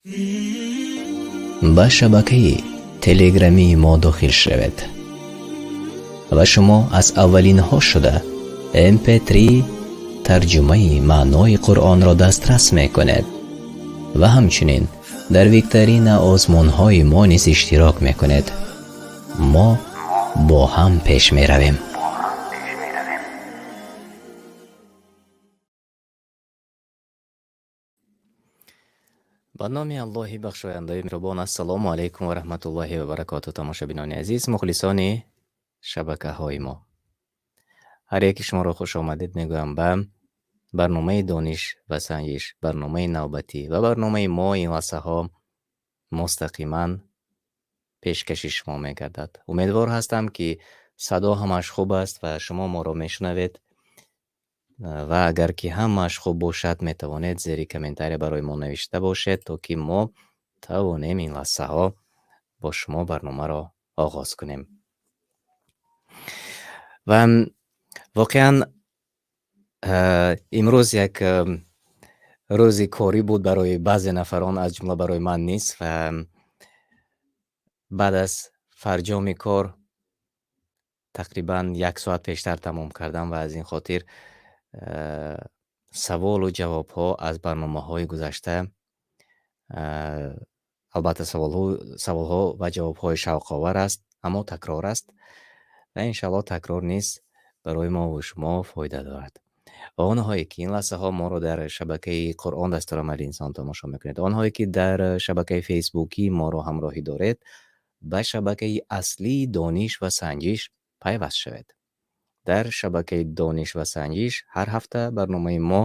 Ба шабакаи телеграмии мо дохил шавед ва шумо аз аввалинҳо шуда mp3 тарҷумаи маънои Қуръонро дастрас мекунед ва ҳамчунин дар викторина озмунҳои мо низ иштирок мекунед. Мо бо ҳам пеш меравем. Ба номи Аллоҳи бахшояндаи меҳрубон. Ассалому алайкум ва раҳматуллоҳи ва баракоту. Тамошабинони азиз, мухлисони шабакаҳои мо. Ҳар яки шуморо хуш омадед мегӯям ба барномаи Дониш ва санҷиш, барномаи навбатӣ ва барномаи мо ин лаҳзаҳо мустақиман пешкаши шумо мегардад. Умедвор ҳастам, ки садо ҳамаш хуб аст ва шумо моро мешунавед. Ва агар ки ҳамааш хуб бошад, метавонед зери комментария барои мо навишта бошед, то ки мо тавонем ин лаҳзаҳо бо шумо барномаро оғоз кунем. Ва воқеан имрӯз як рӯзи корӣ буд барои баъзе нафарон, аз ҷумла барои ман низ, ва баъд аз фарҷоми кор тақрибан як соат пештар тамом кардам ва аз ин хотир саволу ҷавобҳо аз барномаҳои гузашта, албатта, саволҳо ва ҷавобҳои шавқовар аст, аммо такрор аст ва иншааллоҳ такрор низ барои мо ва шумо фоида дорад. Ва онҳое ки ин лаҳзаҳо моро дар шабакаи Қуръон дастурамали инсон тамошо мекунед, онҳое ки дар шабакаи фейсбукӣ моро ҳамроҳӣ доред, ба шабакаи аслии Дониш ва санҷиш пайваст шавед. Дар шабакаи Дониш ва санҷиш ҳар ҳафта барномаи мо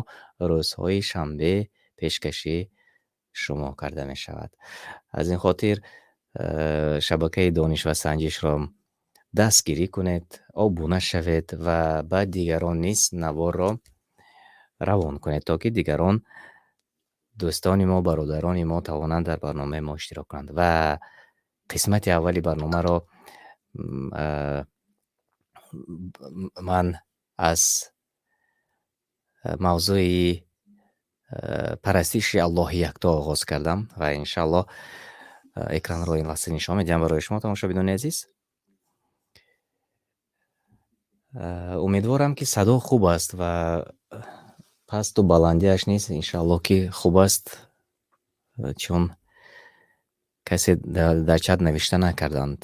рӯзҳои шанбе пешкаши шумо карда мешавад. Аз ин хотир шабакаи Дониш ва санҷишро дастгирӣ кунед, обуна шавед ва ба дигарон низ наворро равон кунед, то ки дигарон, дӯстони мо, бародарони мо тавонанд дар барномаи мо иштирок кунанд. Ва қисмати аввали барномаро ман аз мавзӯи парастиши Аллоҳи якто оғоз кардам ва иншааллоҳ экранро ин лаҳза нишон медиҳам барои шумо, тамошобинони азиз. Умедворам, ки садо хуб аст ва пасту баландиаш низ иншааллоҳ ки хуб аст, чун касе дар чат навишта накарданд.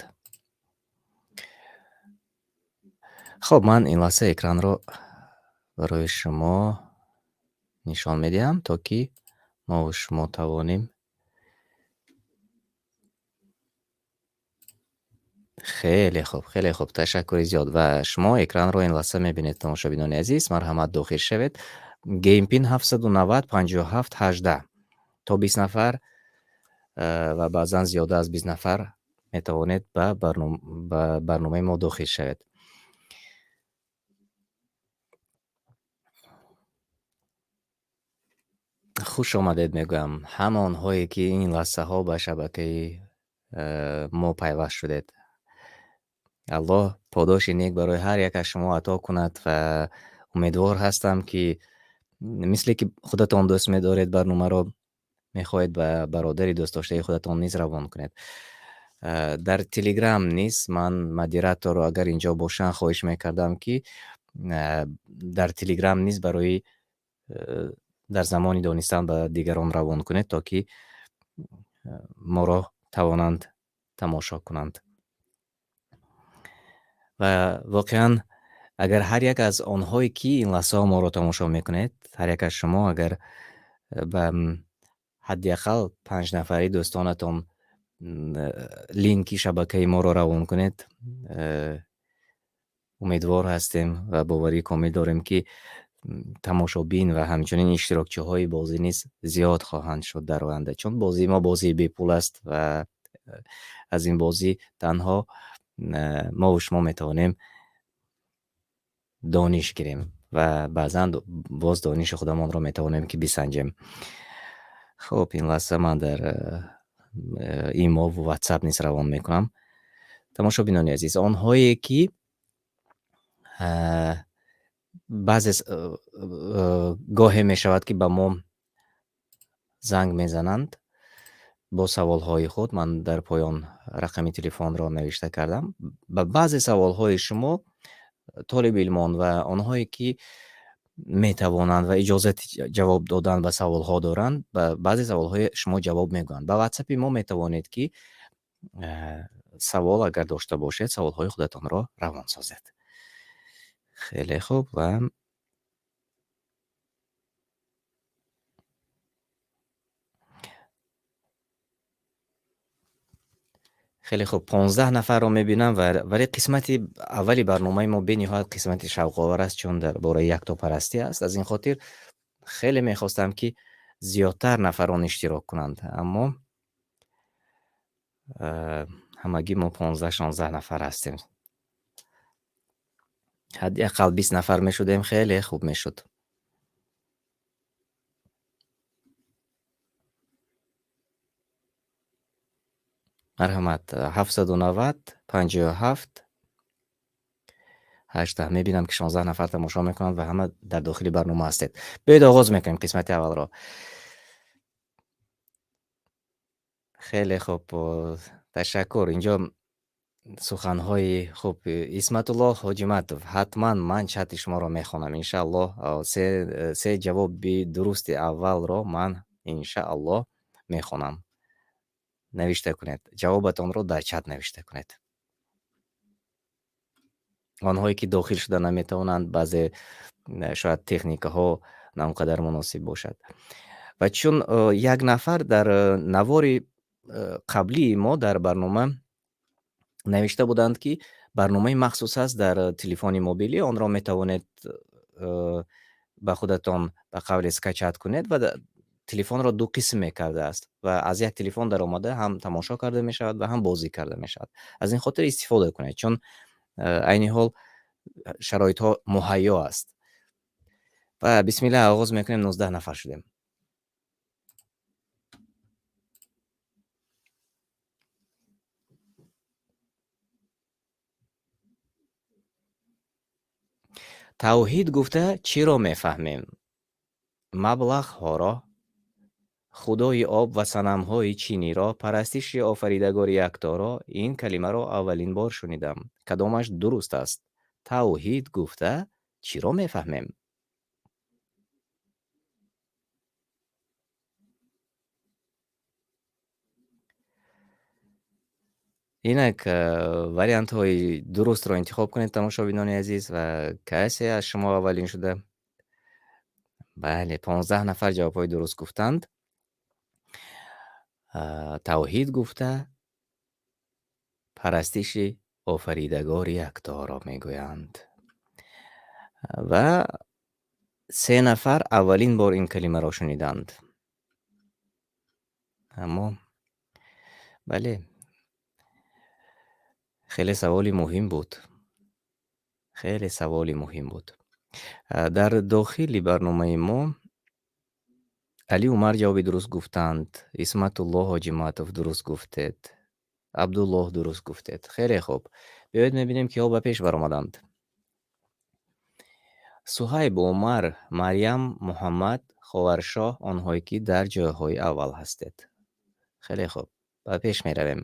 Хоб, ман ин лаҳза экранро барои шумо нишон медиҳам, то ки мо ва шумо тавонем. Хеле хуб, хеле хуб, ташаккури зиёд. Ва шумо экранро ин лаҳза мебинед, тамошобинони азиз, марҳамат, дохил шавед. Геймпин 790 57 18. То 20 нафар ва баъзан зиёда аз 20 нафар метавонед ба барномаи мо дохил шавед. Хуш омадед мегӯям ҳама онҳое ки ин лаҳзаҳо ба шабакаи мо пайваст шудед. Аллоҳ подоши нек барои ҳар як аз шумо ато кунад ва умедвор ҳастам, ки мисле ки худатон дӯст медоред барномаро, мехоҳед ба бародари дӯстдоштаи худатон низ равон кунед. Дар Телеграм низ ман модераторро, агар инҷо бошанд, хоҳиш мекардам, ки дар Телеграм низ барои дар замони донистан ба дигарон равон кунед, то ки моро тавонанд тамошо кунанд. Ва воқеан агар ҳар як аз онҳое ки ин лаҳзаҳо моро тамошо мекунед, ҳар як аз шумо агар ба ҳадди ақал панҷ нафари дӯстонатон линки шабакаи моро равон кунед, умедвор ҳастем ва боварии комил дорем, ки тамошобин ва ҳамчунин иштирокчиҳои бозӣ низ зиёд хоҳанд шуд дар оянда, чун бозии мо бозии бепул аст ва аз ин бозӣ танҳо мо шумо метавонем дониш гирем ва баъзан боз дониши худамонро метавонем ки бисанҷем. Хуб, ин лаҳза ман дар имо ва WhatsApp низ равон мекунам. Тамошобинони азиз, онҳое ки баъзе гоҳе мешавад, ки ба мо занг мезананд. Бо саволҳои худ ман дар поён рақами телефонро навишта кардам. Ба баъзе саволҳои шумо толибилмон ва онҳое ки метавонанд ва иҷозати ҷавоб додан ба саволҳо доранд, ба баъзе саволҳои шумо ҷавоб мегӯянд. Ба WhatsApp-и мо метавонед ки савол агар дошта бошед, саволҳои худатонро равон созед. Хеле хуб ва хеле хуб, 15 нафарро мебинам ва вале қисмати аввали барномаи мо бениҳоят қисмати шавқовар аст, чун дар бораи яктопарастӣ аст. Аз ин хотир хеле мехостам, ки зиёдтар нафарон иштирок кунанд, аммо ҳамагӣ мо 15-16 нафар ҳастем. Ҳадди ақал 20 нафар мешудем, хеле хуб мешуд. Марҳамат, 790 57 18. Мебинам, ки 16 нафар тамошо мекунанд ва ҳама дар дохили барнома ҳастед. Биёед оғоз мекунем қисмати аввалро. Хеле хуб, ташаккур. Инҷо суханҳои хуб. Исматуллоҳ Ҳоҷиматов, ҳатман ман чати шуморо мехонам, иншааллоҳ. Се ҷавоби дурусти аввалро ман иншааллоҳ мехонам. Навишта кунед. Ҷавобатонро дар чат навишта кунед. Онҳое ки дохил шуда наметавонанд, баъзе шояд техникаҳо на он қадар муносиб бошад. Ва чун як нафар дар навори қаблии мо дар барнома навишта буданд, ки барномаи махсус аст дар телефони мобилӣ, онро метавонед ба худатон ба қавле скачать кунед ва телефонро ду қисм мекардааст ва аз як телефон даромада ҳам тамошо карда мешавад ва ҳам бозӣ карда мешавад. Аз ин хотир истифода кунед, чун айни ҳол шароитҳо муҳайё аст. Ва бисмиллаҳ оғоз мекунем, 19 нафар шудем. Тавҳид гуфта чиро мефаҳмем? Маблағҳоро, худои об ва санамҳои чиниро, парастиши офаридагори якторо. Ин калимаро аввалин бор шунидам. Кадомаш дуруст аст? Тавҳид гуфта чиро мефаҳмем? Инак вариантҳои дурустро интихоб кунед, тамошобинони азиз, ва касе аз шумо аввалин шуда. Бале, 15 нафар ҷавобҳои дуруст гуфтанд. Тавҳид гуфта парастиши офаридагори якторо мегӯянд. Ва 3 нафар аввалин бор ин калимаро шуниданд. Аммо бале, хеле саволи муҳим буд. Хеле саволи муҳим буд. Дар дохили барномаи мо Али Умар ҷавоби дуруст гуфтанд, Исматуллоҳ Ҳоҷиматов дуруст гуфтед, Абдуллоҳ дуруст гуфтед. Хеле хуб. Биёед мебинем, киҳо ба пеш баромаданд. Суҳайб, Умар, Марьям, Муҳаммад, Ховаршоҳ, онҳое ки дар ҷойҳои аввал ҳастед. Хеле хуб. Ба пеш меравем.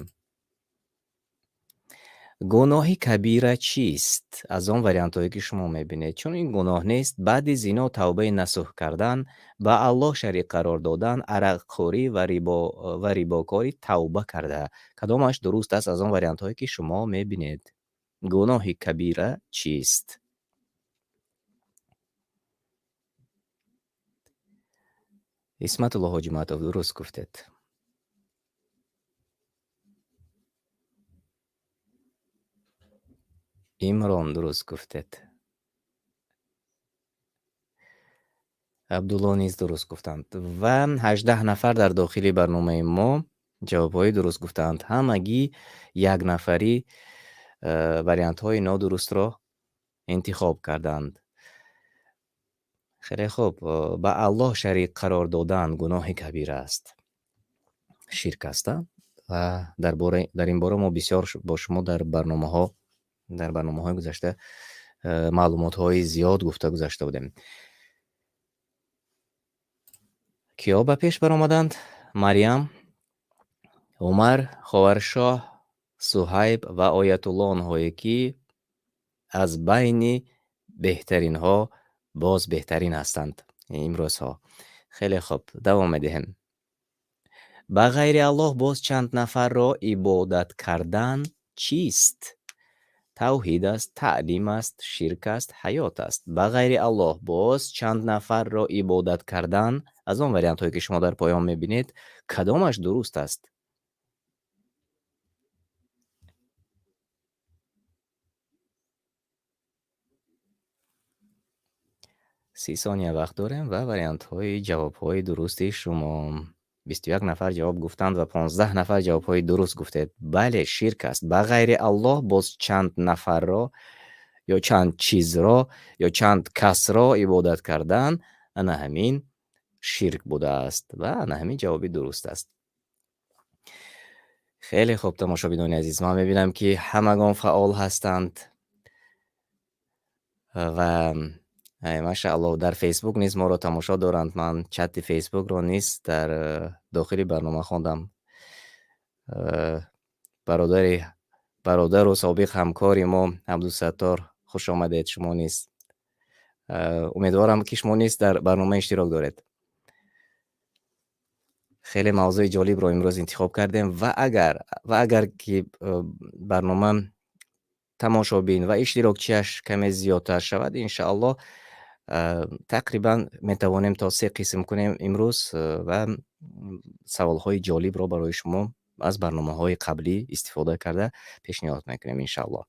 Гуноҳи кабира чист? Аз он вариантҳое ки шумо мебинед. Чун ин гуноҳ нест, баъди зино тавбаи насӯҳ кардан, ба Аллоҳ шарик қарор додан, арақхӯрӣ ва рибокорӣ тавба карда. Кадомаш дуруст аст аз он вариантҳое ки шумо мебинед? Гуноҳи кабира чист? Исматулло Ҳоҷиматов дуруст гуфтед. Имрон дуруст гуфтед. Абдулло низ дуруст гуфтанд. Ва 18 нафар дар дохили барномаи мо ҷавобҳои дуруст гуфтанд. Ҳамагӣ як нафари вариантҳои нодурустро интихоб карданд. Хеле хуб, ба Аллоҳ шарик қарор додан гуноҳи кабира аст. Ширк аст, а? Ва дар ин бора мо бисёр бо шумо дар барномаҳои гузашта маълумотҳои зиёд гуфта гузашта будем. Киё ба пеш баромаданд? Марьям, Умар, Ховаршоҳ, Суҳайб ва Оятулло, онҳое ки аз байни беҳтаринҳо боз беҳтарин ҳастанд имрӯзҳо. Хеле хуб, давом медиҳем. Ба ғайри Аллоҳ боз чанд нафарро ибодат кардан чист? Тавҳид аст, таълим аст, ширк аст, ҳаёт аст. Ба ғайри Аллоҳ боз чанд нафарро ибодат кардан, аз он вариантҳое ки шумо дар поён мебинед, кадомаш дуруст аст? 30 сония вақт дорем ва вариантҳои ҷавобҳои дурусти шумо. 21 нафар ҷавоб гуфтанд ва 15 нафар ҷавобҳои дуруст гуфтед. Бале, ширк аст. Ба ғайри Аллоҳ боз чанд нафарро ё чанд чизро ё чанд касро ибодат кардан, ана ҳамин ширк будааст ва ана ҳамин ҷавоби дуруст аст. Хеле хуб, тамошобинони азиз, ман мебинам, ки ҳамагон фаъол ҳастанд ва машааллоҳ, дар Facebook низ моро тамошо доранд. Ман чати Facebookро низ дар дохили барнома хондам. Бародару собиқ ҳамкори мо Абдусаттор, хуш омадед шумо низ. Умедворам, ки шумо низ дар барнома иштирок доред. Хеле мавзӯи ҷолибро имрӯз интихоб кардем ва агар ки барнома тамошобин ва иштирокчиаш каме зиёдтар шавад, иншааллоҳ, тақрибан метавонем то се қисм кунем имрӯз ва саволҳои ҷолибро барои шумо аз барномаҳои қаблӣ истифода карда пешниҳод мекунем, иншааллоҳ.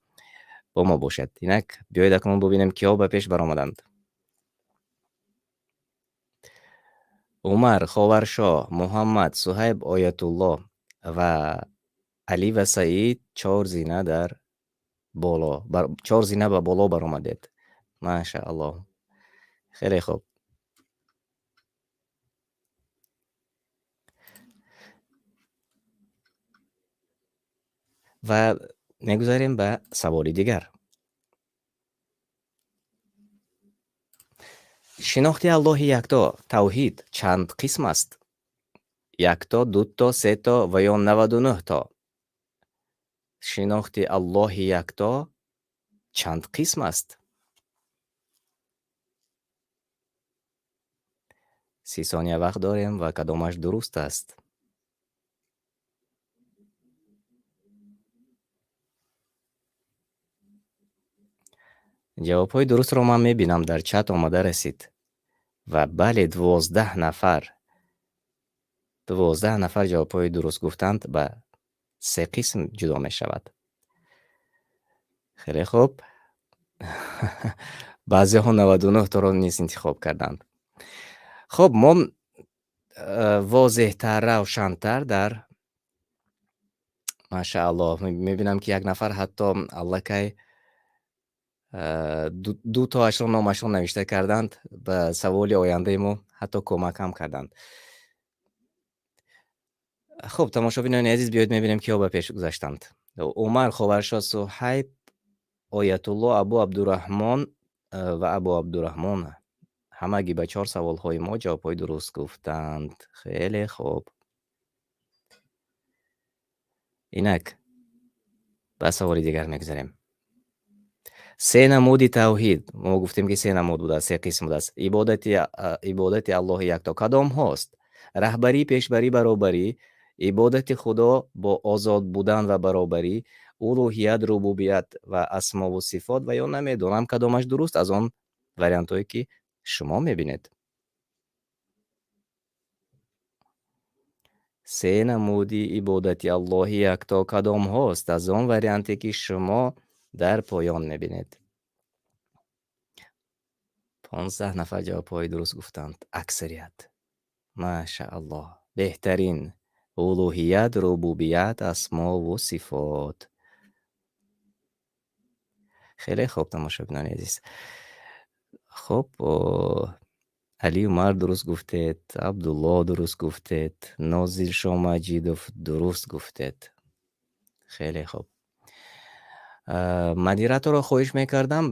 Бо мо бошед. Инак, биёед акнун бубинем, киҳо ба пеш баромаданд. Умар, Ховаршоҳ, Муҳаммад, Суҳайб, Оятулло ва Али ва Саид чор зина дар боло, чор зина ба боло баромадед. Машааллоҳ. Хеле хуб. Ва мегузарем ба саволи дигар. Шинохти Аллоҳи якто, тавҳид, чанд қисм аст? Якто, дуто, сето ва ё 99 то? Шинохти Аллоҳи якто чанд қисм аст? 30 сония вақт дорем ва кадомаш дуруст аст? Ҷавобҳои дурустро ман мебинам, дар чат омада расид. Ва бале, 12 нафар. 12 нафар ҷавобҳои дуруст гуфтанд, ба се қисм ҷудо мешавад. Хеле хуб. Баъзеҳо 99 торо низ интихоб карданд. Хуб, мо возеҳтар, равшантар дар машааллоҳ, мебинам, ки як нафар ҳатто аллакай ду тоашро номашро навишта карданд, ба саволи ояндаи мо ҳатто кӯмак ҳам карданд. Хуб, тамошобинони азиз, биёед мебинем, киҳо ба пеш гузаштанд. Умар, Ховаршоҳ, Суҳайб, Оятулло, Абу Абдураҳмон ва Абу Абдураҳмон ҳамагӣ ба чор саволҳои мо ҷавобҳои дуруст гуфтанд. Хеле хуб. Инак ба саволи дигар мегузарем. Се намуди тавҳид, мо гуфтем, ки се намуд будааст, се қисм будааст. Ибодати Аллоҳи якто кадомҳост? Раҳбарӣ, пешбарӣ, баробарӣ, ибодати Худо бо озод будан ва баробарӣ, улуҳият, рубубият ва асмову сифот ва ё намедонам кадомаш дуруст аз он вариантҳое ки шумо мебинед. Се намуди ибодати Аллоҳи якто кадомҳост аз он варианте ки шумо дар поён мебинед? 15 нафар ҷавобҳои дуруст гуфтанд. Аксарият. Машааллоҳ. Беҳтарин. Улуҳият, рубубият, асмову сифот. Хеле хуб, тамошобинони азиз. Хуб, Али Умар дуруст гуфтед, Абдулло дуруст гуфтед, Нозиршо Маҷидов дуруст гуфтед. Хеле хуб. Модераторро хоҳиш мекардам,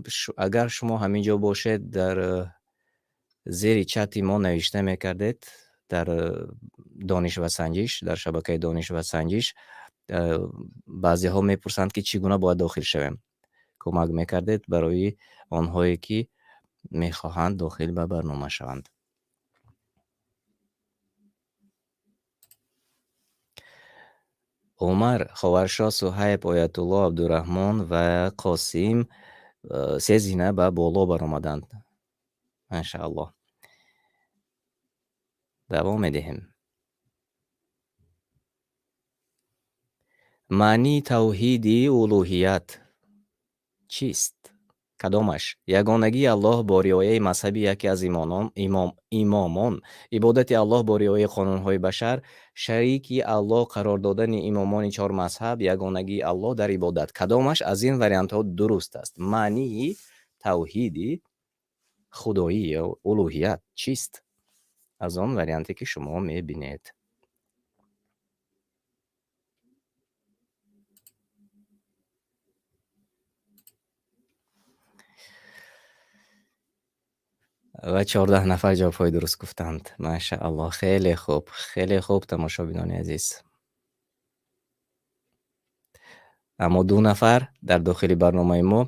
агар шумо ҳамин ҷо бошед, дар зери чати мо навишта мекардед, дар Дониш ва санҷиш, дар шабакаи Дониш ва санҷиш баъзеҳо мепурсанд, ки чӣ гуна бояд дохил шавем. Кӯмак мекардед барои онҳое, ки мехоҳанд дохил ба барнома шаванд. Умар, Ховаршо, Суҳайб, Оятулло, Абдураҳмон ва Қосим се зина ба боло баромаданд. Машааллоҳ. Давом медиҳем. Маънии тавҳиди улуҳият чист? Кадомаш? Ягонагии Аллоҳ бо риояи мазҳаби яке аз имомон, ибодати Аллоҳ бо риояи қонунҳои башар, шарики Аллоҳ қарор додани имомони чор мазҳаб, ягонагии Аллоҳ дар ибодат. Кадомаш аз ин вариантҳо дуруст аст? Маънии тавҳиди худоӣ ё улуҳият чист? Аз он варианте, ки шумо мебинед. Ва 14 нафар ҷавобҳои дуруст гуфтанд. Машааллоҳ, хеле хуб, хеле хуб, тамошобинони азиз. Аммо 2 нафар дар дохили барномаи мо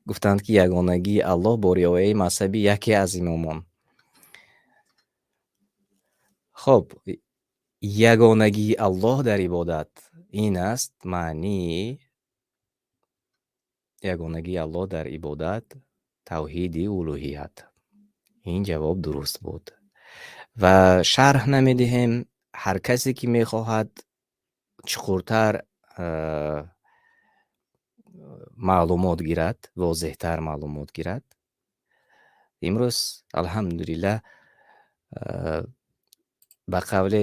гуфтанд, ки ягонагии Аллоҳ бо риояи мазҳаби яке аз имомон. Хоб, ягонагии Аллоҳ дар ибодат ин аст маънии ягонагии Аллоҳ дар ибодат, тавҳиди улуҳият. Ин ҷавоб дуруст буд. Ва шарҳ намедиҳем. Ҳар касе ки мехоҳад чуқуртар маълумот гирад, возеҳтар маълумот гирад. Имрӯз алҳамдулиллаҳ, ба қавли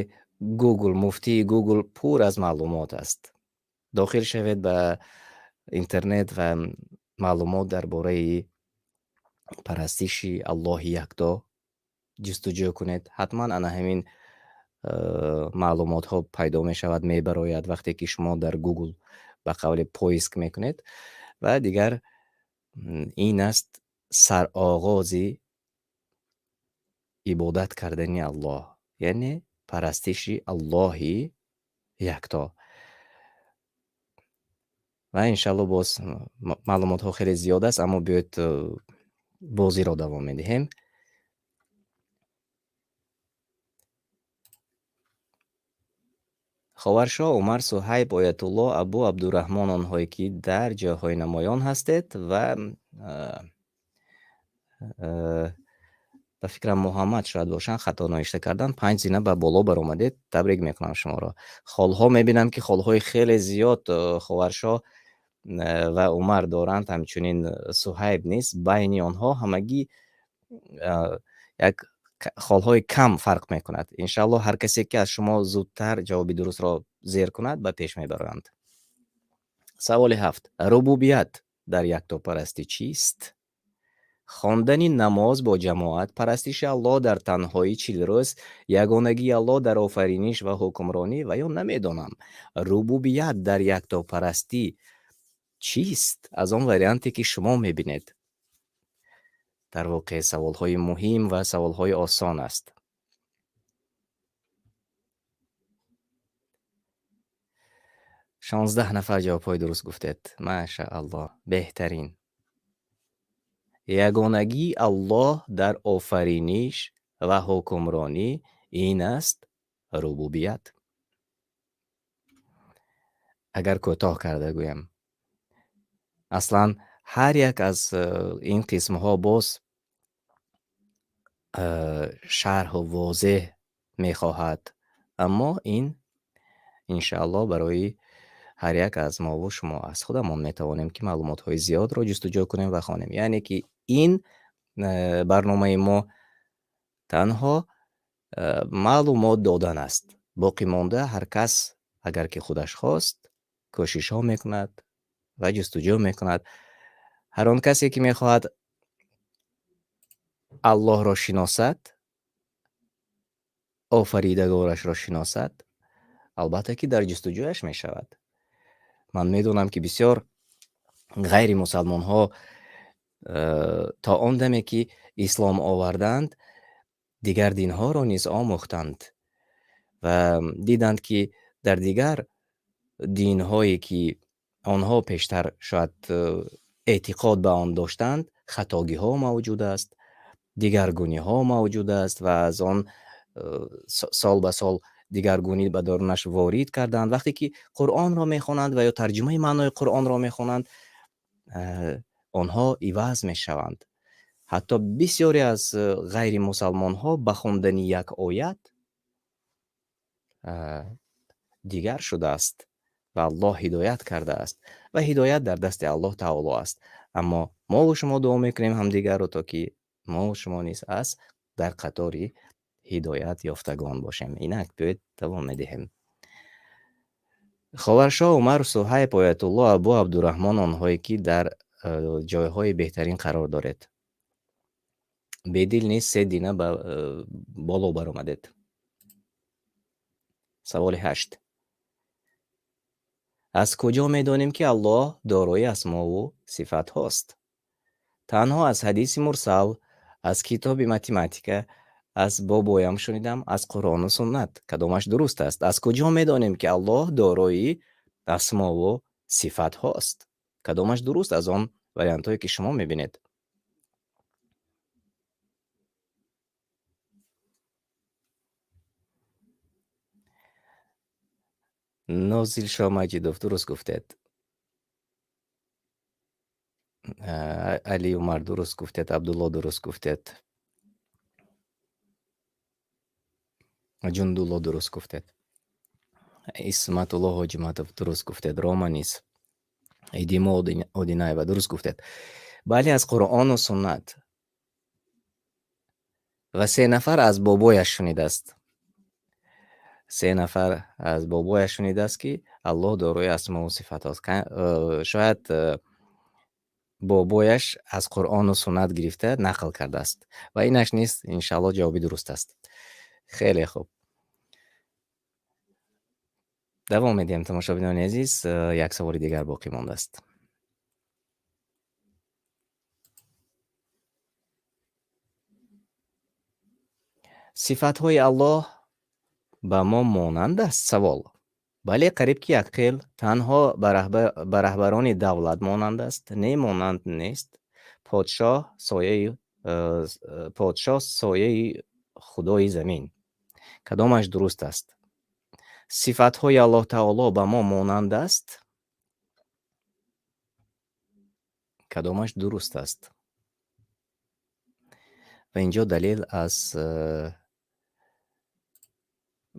Google, муфтии Google пур аз маълумот аст. Дохил шавед ба интернет ва маълумот дар бораи парастиши Аллоҳи якто ҷустуҷӯ кунед. Ҳатман ана ҳамин маълумотҳо пайдо мешавад, мебарояд вақте ки шумо дар Google ба қавли поиск мекунед. Ва дигар ин аст сарогози ибодат кардани Аллоҳ, яъне парастиши Аллоҳи якто. Ва иншаллоҳ боз маълумотҳо хеле зиёд аст, аммо биёед бозиро давом медиҳем. Ховаршо, Умар, Суҳайб, Оятулло, Абу Абдураҳмон, онҳое ки дар ҷойҳои намоён ҳастед ва ба фикрам Муҳаммад шояд бошанд, хато навишта кардан, 5 зина ба боло баромадед. Табрик мекунам шуморо. Холҳо мебинам ки холҳои хеле зиёд Ховаршо ва Умар доранд, ҳамчунин Суҳайб низ. Байни онҳо ҳамагӣ як холҳои кам фарқ мекунад. Иншааллоҳ ҳар касе ки аз шумо зудтар ҷавоби дурустро зер кунад, ба пеш мебаранд. Саволи 7. Рубубият дар яктопарастӣ чист? Хондани намоз бо ҷамоат, парастиши Аллоҳ дар танҳои 40 рӯз, ягонагии Аллоҳ дар офариниш ва ҳукмронӣ ва ё намедонам. Рубубият дар яктопарастӣ чист? Аз он варианте ки шумо мебинед. Дар воқеъ саволҳои муҳим ва саволҳои осон аст. 16 нафар ҷавобҳои дуруст гуфтед. Машааллоҳ, беҳтарин. Ягонагии Аллоҳ дар офариниш ва ҳукмронӣ ин аст рубубият. Агар кӯтоҳ карда гӯям, аслан ҳар як аз ин қисмҳо боз шарҳу возеҳ мехоҳад, аммо ин иншааллоҳ барои ҳар як аз мову шумо аз худамон метавонем ки маълумотҳои зиёдро ҷустуҷӯ кунем ва хонем. Яъне ки ин барномаи мо танҳо маълумот додан аст. Боқӣ монда ҳар кас агар ки худаш хост кӯшишҳо мекунад ва ҷустуҷӯ мекунад. Ҳар он касе ки мехоҳад Аллоҳро шиносад, офаридагорашро шиносад, албатта ки дар ҷустуҷӯяш мешавад. Ман медонам ки бисёр ғайримусалмонҳо то он даме ки ислом оварданд, дигар динҳоро низ омӯхтанд Ва диданд, ки дар дигар динҳое, ки онҳо пештар шояд эътиқод ба он доштанд, хатогиҳо мавҷуд аст, дигаргуниҳо мавҷуд аст ва аз он сол ба сол дигаргунӣ ба дорунаш ворид карданд. Вақте ки Қуръонро мехонанд ва ё тарҷумаи маънои Қуръонро мехонанд, онҳо иваз мешаванд. Ҳатто бисёре аз ғайримусалмонҳо ба хондани як оят дигар шудааст ва Аллоҳ ҳидоят кардааст ва ҳидоят дар дасти Аллоҳ Таоло аст. Аммо мо ва шумо дуо мекунем ҳамдигарро, то ки мо ва шумо низ аз дар қатори ҳидоят ёфтагон бошем. Инак биёед давом медиҳем. Ховаршоҳ, Умар, Суҳайб, Оятуллоҳ, Абу Абдураҳмон, онҳое ки дар ҷойҳои беҳтарин қарор доред. Бедил низ се дина ба боло баромадед. Саволи 8. Аз куҷо медонем, ки Аллоҳ дорои асмову сифатҳост? Танҳо аз ҳадиси мурсал, аз китоби математика, аз бобоям шунидам, аз Қуръону суннат. Кадомаш дуруст аст? Аз куҷо медонем, ки Аллоҳ дорои асмову сифатҳост? Кадомаш дуруст аз он вариантҳое, ки шумо мебинед? Нозилшо Маҷидов, дуруст гуфтед. Али Умар, дуруст гуфтед. Абдулло, дуруст гуфтед. Ҷундулло, дуруст гуфтед. Исматулло Ҳоҷиматов, дуруст гуфтед. Рома низ. Идимо Одинаева, дуруст гуфтед. Бале, аз Қуръону суннат. Ва се нафар аз бобояш шунидааст. Се нафар аз бобояш шунидааст, ки Аллоҳ дорои асмову сифатҳост. Шояд бобояш аз Қуръону суннат гирифта нақл кардааст. Ва инаш низ иншааллоҳ ҷавоби дуруст аст. Хеле хуб. Давом медиҳем, тамошобинони азиз, як саволи дигар боқӣ мондааст. Сифатҳои Аллоҳ ба мо монанд аст? Савол. Бале, қариб ки як хел, танҳо ба раҳбарони давлат монанд аст, не, монанд нест. Подшоҳ сояи Худои замин. Кадомаш дуруст аст? Сифатҳои Аллоҳ Таоло ба мо монанд аст? Кадомаш дуруст аст? Ва инҷо далел аз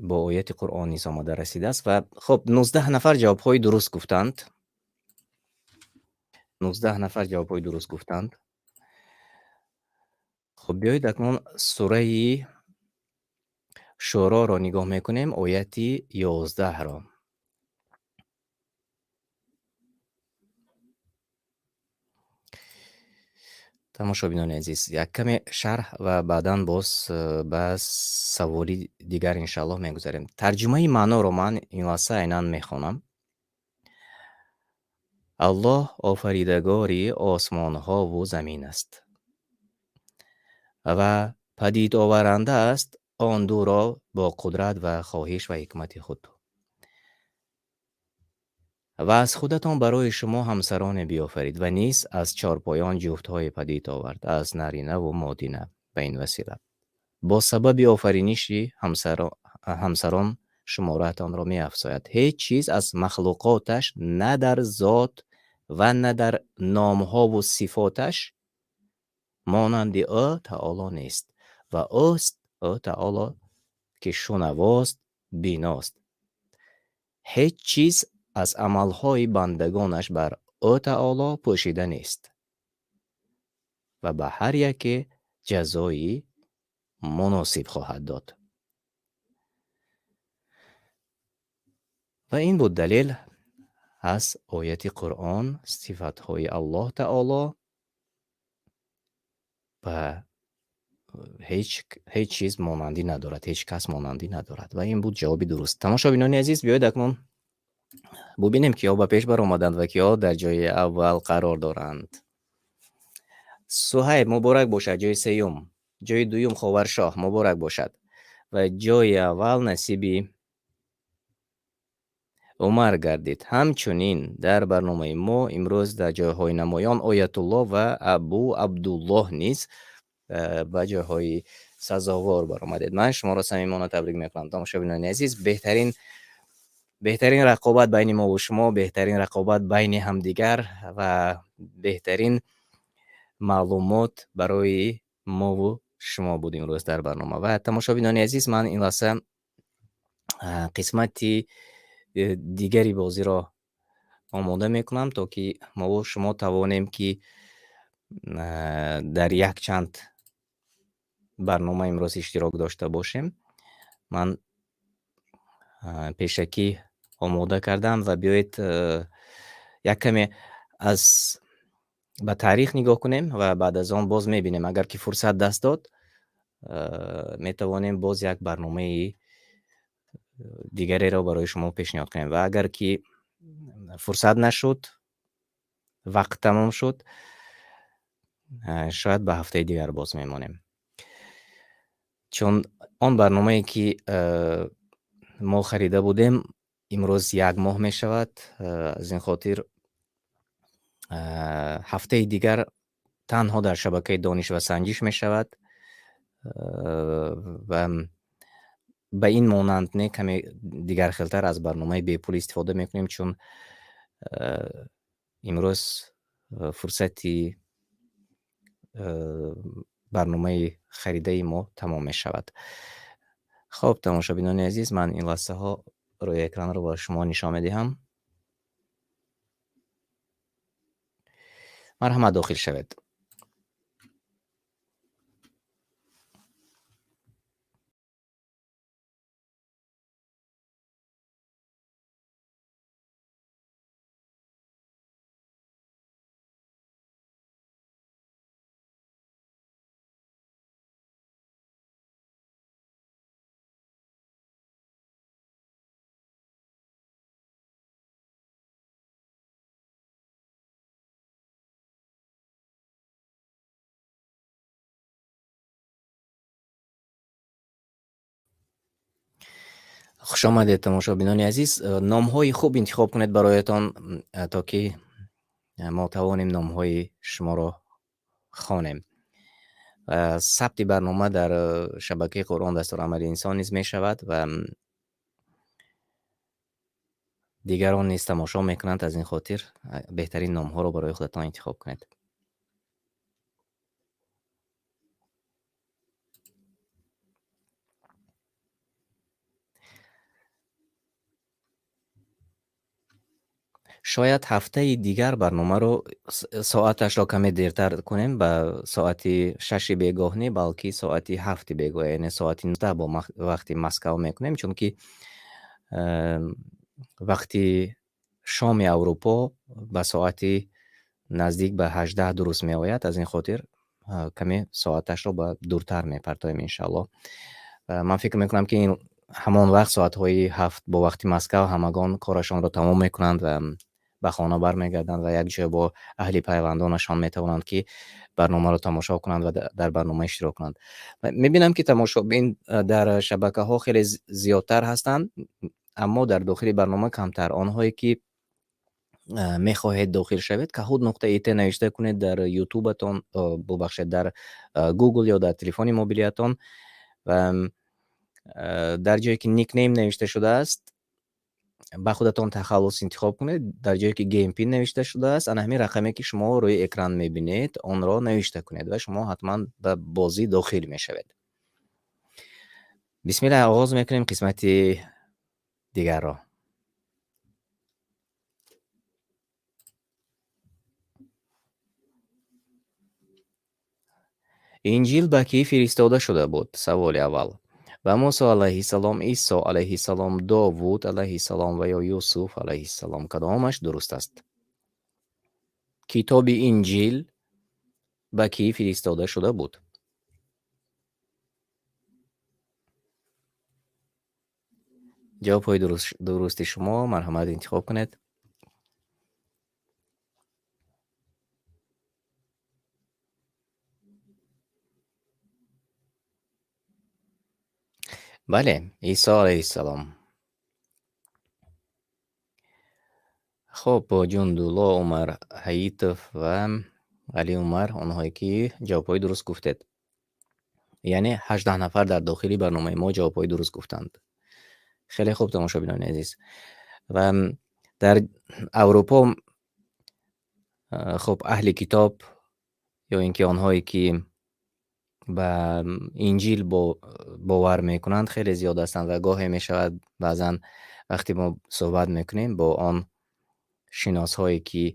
бо ояти Қуръон низ омада расидааст. Ва хоб, 19 нафар ҷавобҳои дуруст гуфтанд. 19 нафар ҷавобҳои дуруст гуфтанд. Хоб, биёед акнун сураи Шӯроро нигоҳ мекунем, ояти 11-ро. Тамошобинони азиз, як каме шарҳ ва баъдан боз ба саволи дигар иншааллоҳ мегузарем. Тарҷумаи маъноро ман ин лаҳза айнан мехонам. Аллоҳ офаридагори осмонҳову замин аст ва падидоваранда аст он дуро бо қудрат ва хоҳиш ва ҳикмати худ. Ва аз худатон барои шумо ҳамсароне биёфарид ва низ аз чорпоён ҷуфтҳое падид овард, аз наринаву модина ба ин васила. Бо сабаби офариниши ҳамсарон шумораатонро меафзояд. Ҳеҷ чиз аз махлуқоташ на дар зот ва на дар номҳову сифоташ монанди ӯ Таоло нест. Ва ӯст ӯ Таоло, ки шунавост, биност. Ҳеҷ чиз аз амалҳои бандагонаш бар ӯ Таоло пӯшида нест ва ба ҳар яке ҷазои муносиб хоҳад дод. Ва ин буд далел аз ояти Қуръон, сифатҳои Аллоҳ Таоло ба ҳеҷ чиз монандӣ надорад, ҳеҷ кас монандӣ надорад. Ва ин буд ҷавоби дуруст. Тамошобинони азиз, биёед акнун бубинем, киҳо ба пеш баромаданд ва киҳо дар ҷои аввал қарор доранд. Суҳайб, муборак бошад, ҷои сеюм, ҷои дуюм Ховаршоҳ, муборак бошад ва ҷои аввал насиби Умар гардид. Ҳамчунин дар барномаи мо имрӯз дар ҷойҳои намоён Оятуллоҳ ва Абу Абдуллоҳ низ ба ҷойҳои сазовор баромадед. Ман шуморо самимона табрик мекунам, тамошобинони азиз. Беҳтарин рақобат байни мо ва шумо, беҳтарин рақобат байни ҳамдигар ва беҳтарин маълумот барои мову шумо буд имрӯз дар барнома. Ва тамошобинони азиз, ман ин лаҳза қисмати дигари бозиро омода мекунам, то ки мову шумо тавонем, ки дар якчанд барнома имрӯз иштирок дошта бошем. Ман пешакӣ омода кардам ва биёед, як каме аз ба таърих нигоҳ кунем ва баъд аз он боз мебинем. Агар ки фурсат даст дод, метавонем боз як барномаи дигареро барои шумо пешниҳод кунем ва агар ки фурсат нашуд, вақт тамом шуд, шояд ба ҳафтаи дигар боз мемонем. Чун он барномае ки мо харида будем, имрӯз як моҳ мешавад, аз ин хотир ҳафтаи дигар танҳо дар шабакаи дониш ва санҷиш мешавад ва ба ин монанд не, каме дигархелтар аз барномаи бепул истифода мекунем, чун имрӯз фурсати барномаи харидаи мо тамом мешавад. Хоб, тамошобинони азиз, ман ин лаҳзаҳо рӯи экранро ба шумо нишон медиҳам. Марҳамат, дохил шавед. Хуш омадед, тамошобинони азиз. Номҳои хуб интихоб кунед бароятон, то ки мо тавонем номҳои шуморо хонем. Сабти барнома дар шабакаи Қуръон дастурамали инсон низ мешавад ва дигарон низ тамошо мекунанд. Аз ин хотир беҳтарин номҳоро барои худатон интихоб кунед. Шояд ҳафтаи дигар барномаро соаташро каме дертар кунем, ба соати 6 бегоҳ не, балки соати 7 бегоҳ, яъне соати 19 бо вақти Москва мекунем, чунки вақти шоми Аврупо ба соати наздик ба 18 дуруст меояд. Аз ин хотир каме соаташро ба дуртар мепартоем, иншааллоҳ. Ман фикр мекунам, ки ин ҳамон вақт соатҳои 7 бо вақти Москва ҳамагон корашонро тамом мекунанд ва ба хона бармегарданд ва якҷоя бо аҳли пайвандонашон метавонанд, ки барномаро тамошо кунанд ва дар барнома иштирок кунанд. Мебинам, ки тамошобин дар шабакаҳо хеле зиёдтар ҳастанд, аммо дар дохили барнома камтар. Онҳое ки мехоҳед дохил шавед, kahoot.it навишта кунед дар ютубатон, бубахшед, дар Google ё дар телефони мобилиятон ва дар ҷое ки nickname навишта шудааст, ба худатон тахаллус интихоб кунед. Дар ҷое ки game pin навишта шудааст, ана ҳамин рақаме ки шумо рӯи экран мебинед, онро навишта кунед ва шумо ҳатман ба бозӣ дохил мешавед. Бисмиллаҳ, оғоз мекунем қисмати дигарро. Инҷил ба кӣ фиристода шуда буд? Саволи аввал. Ба Мусо алайҳиссалом, Исо алайҳиссалом, Довуд алайҳиссалом ва ё Юсуф алайҳиссалом, кадомаш дуруст аст? Китоби Инҷил ба кӣ фиристода шуда буд? Ҷавобҳои дурусти шумо марҳамат интихоб кунед. Бале, Исо алайҳиссалом. Хоб, Ҷундулло, Умар Ҳаитов ва Али Умар, онҳое ки ҷавобҳои дуруст гуфтед. Яъне 18 нафар дар дохили барномаи мо ҷавобҳои дуруст гуфтанд. Хеле хуб, тамошобинони азиз. Ва дар Аврупо, хуб, аҳли китоб ё ин ки онҳое ки ба Инҷил бовар мекунанд, хеле зиёд ҳастанд ва гоҳе мешавад баъзан вақте мо суҳбат мекунем бо он шиносҳое ки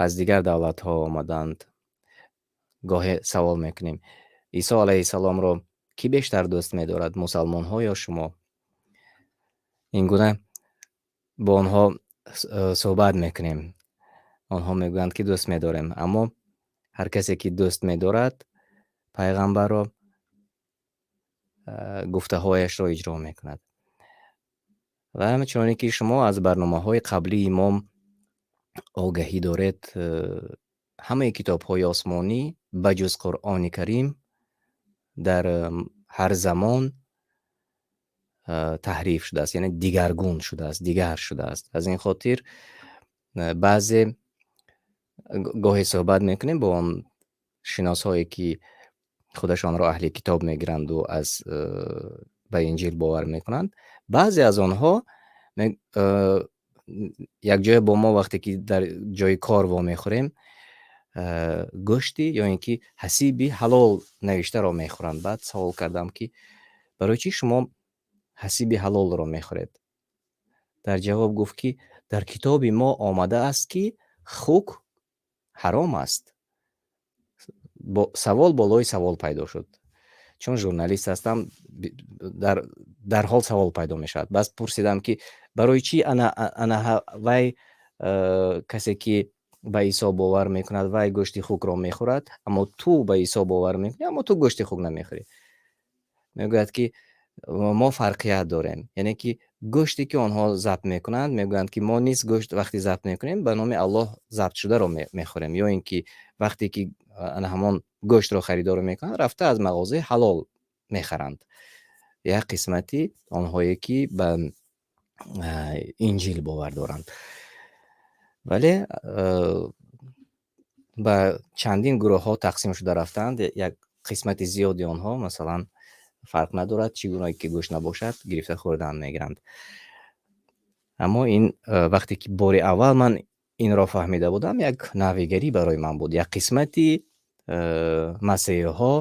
аз дигар давлатҳо омадаанд, гоҳе савол мекунем: Исо алайҳиссаломро кӣ бештар дӯст медорад, мусалмонҳо ё шумо? Ин гуна бо онҳо суҳбат мекунем. Онҳо мегӯянд, ки дӯст медорем, аммо ҳар касе ки дӯст медорад пайғамбарро, гуфтаҳояшро иҷро мекунад. Ва ҳамчуноне ки шумо аз барномаҳои қаблии мо огаҳӣ доред, ҳамаи китобҳои осмонӣ ба ҷуз Қуръони Карим дар ҳар замон таҳриф шудааст, яъне дигаргун шудааст, дигар шудааст. Аз ин хотир баъзе гоҳе суҳбат мекунем бо он шиносҳое ки худашонро аҳли китоб мегиранду аз ба Инҷил бовар мекунанд. Баъзе аз онҳо якҷоя бо мо вақте ки дар ҷои кор вомехӯрем, гӯшти ё ин ки ҳасиби ҳалол навиштаро мехӯранд. Баъд савол кардам, ки барои чӣ шумо ҳасиби ҳалолро мехӯред? Дар ҷавоб гуфт, ки дар китоби мо омадааст, ки хук ҳаром аст. Савол болои савол пайдо шуд. Чун журналист ҳастам, дарҳол савол пайдо мешавад. Бас пурсидам, ки барои чӣ ана вай, касе ки ба Исо бовар мекунад, вай гӯшти хукро мехӯрад, аммо ту ба Исо бовар мекунӣ, аммо ту гӯшти хук намехӯрӣ. Мегӯяд, ки мо фарқият дорем. Яъне ки гӯште ки онҳо забт мекунанд, мегӯянд, ки мо низ гӯшт вақте забт мекунем, ба номи Аллоҳ забт шударо мехӯрем. Ё ин ки вақте ки ана ҳамон гӯштро харидорӣ мекунанд, рафта аз мағозаи ҳалол мехаранд. Як қисмати онҳое ки ба Инҷил бовар доранд. Вале ба чандин гурӯҳҳо тақсим шуда рафтаанд. Як қисмати зиёди онҳо, масалан, фарқ надорад, чӣ гуна ки гӯшт набошад, гирифта хӯрдан мегиранд. Аммо ин вақте ки бори аввал ман инро фаҳмида будам, як навигарӣ барои ман буд. Як қисмати масеҳиҳо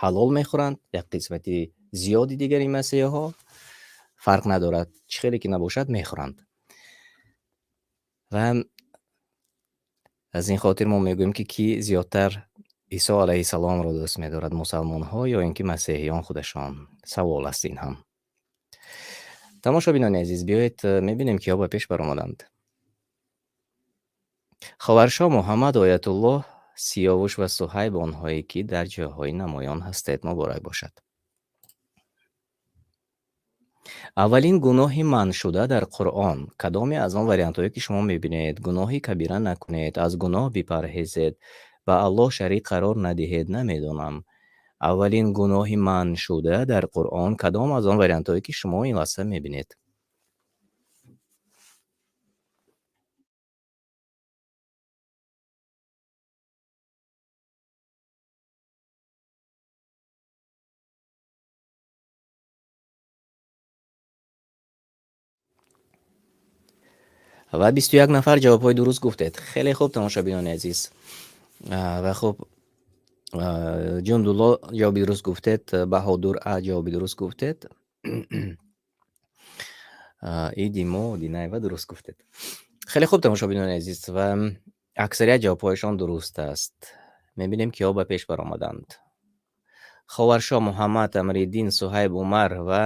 ҳалол мехӯранд, як қисмати зиёди дигари масеҳиҳо фарқ надорад, чӣ хеле ки набошад мехӯранд. Ва аз ин хотир мо мегӯем, ки кӣ зиёдтар Исо алайҳиссаломро дӯст медорад, мусалмонҳо ё ин ки масеҳиён худашон? Савол аст ин ҳам. Тамошобинони азиз, биёед мебинем, киҳо ба пеш баромаданд. Ховаршо, Муҳаммад, Оятуллоҳ, Сиёвуш ва Суҳайб, онҳое ки дар ҷойҳои намоён ҳастед, муборак бошад. Аввалин гуноҳи манъшуда дар Қуръон кадоме аз он вариантҳое ки шумо мебинед? Гуноҳи кабира накунед, аз гуноҳ бипарҳезед, ба Аллоҳ шарик қарор надиҳед, намедонам. Аввалин гуноҳи манъшуда дар Қуръон кадом аз он вариантҳое ки шумо ин лаҳза мебинед? Ва 21 нафар ҷавобҳои дуруст гуфтед. Хеле хуб, тамошобинони азиз. Ва хуб, Ҷундулло ҷавоби дуруст гуфтед, Баҳодур А ҷавоби дуруст гуфтед. Идимо Динаева дуруст гуфтед. Хеле хуб, тамошобинони азиз, ва аксарият ҷавобҳояшон дуруст аст. Мебинем, киҳо ба пеш баромаданд. Ховаршо, Муҳаммад, Амриддин, Суҳайб, Умар ва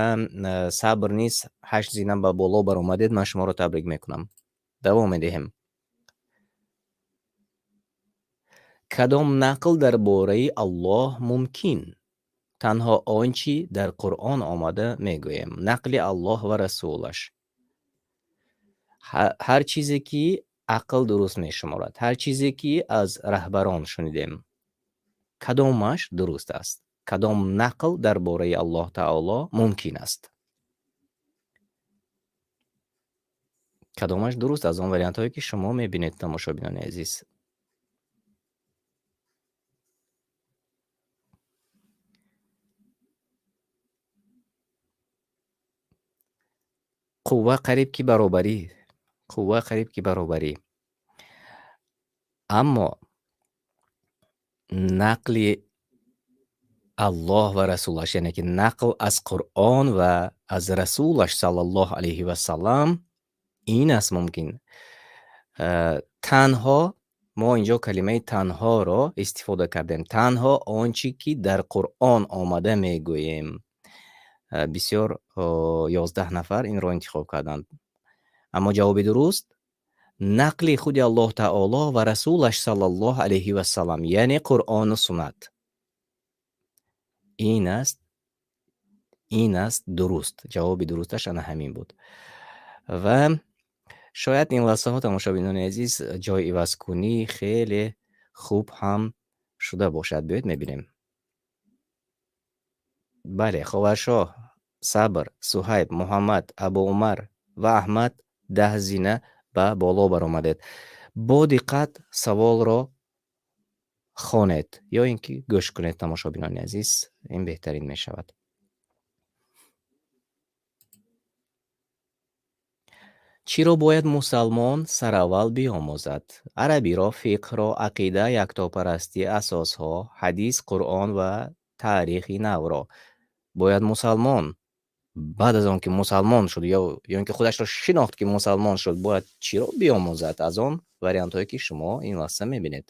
Сабр низ 8 зина ба боло баромадед. Ман шуморо табрик мекунам. Давом медиҳем. Кадом нақл дар бораи Аллоҳ мумкин? Танҳо он чӣ дар Қуръон омада мегӯем. Нақли Аллоҳ ва Расулаш. Ҳар чизе ки ақл дуруст мешуморад, ҳар чизе ки аз раҳбарон шунидем. Кадомаш дуруст аст? Кадом нақл дар бораи Аллоҳ Таоло мумкин аст? Кадомаш дуруст аз он вариантҳое, ки шумо мебинед, тамошобинони азиз? Қувва қариб ки баробарӣ. Қувва қариб ки баробарӣ. Аммо нақли Аллоҳ ва Расулаш, яъне ки нақл аз Қуръон ва аз Расулаш саллаллоҳу алайҳи ва саллам ин аст мумкин. Танҳо мо инҷо калимаи танҳоро истифода кардем. Танҳо он чи ки дар Қуръон омада мегӯем. Бисёр 11 нафар инро интихоб карданд. Аммо ҷавоби дуруст нақли худи Аллоҳ Таоло ва Расулаш саллаллоҳу алайҳи ва саллам, яъне Қуръону суннат. Ин аст дуруст. Ҷавоби дурусташ ана ҳамин буд. Ва шояд ин лаҳзаҳо, тамошобинони азиз, ҷой ивазкунӣ хеле хуб ҳам шуда бошад. Биёед мебинем. Бале, Ховаршоҳ, Сабр, Суҳайб, Муҳаммад, Абу Умар ва Аҳмад 10 зина ба боло баромадед. Бо диққат саволро хонед ё ин ки гӯш кунед, тамошобинони азиз, ин беҳтарин мешавад. Чиро бояд мусалмон сараввал биомӯзад? Арабиро, фиқҳро, ақида, яктопарастӣ, асосҳо, ҳадис, Қуръон ва таърихи навро. Бояд мусалмон баъд аз он ки мусалмон шуд ё ин ки худашро шинохт ки мусалмон шуд, бояд чиро биомӯзад аз он вариантҳое ки шумо ин лаҳза мебинед?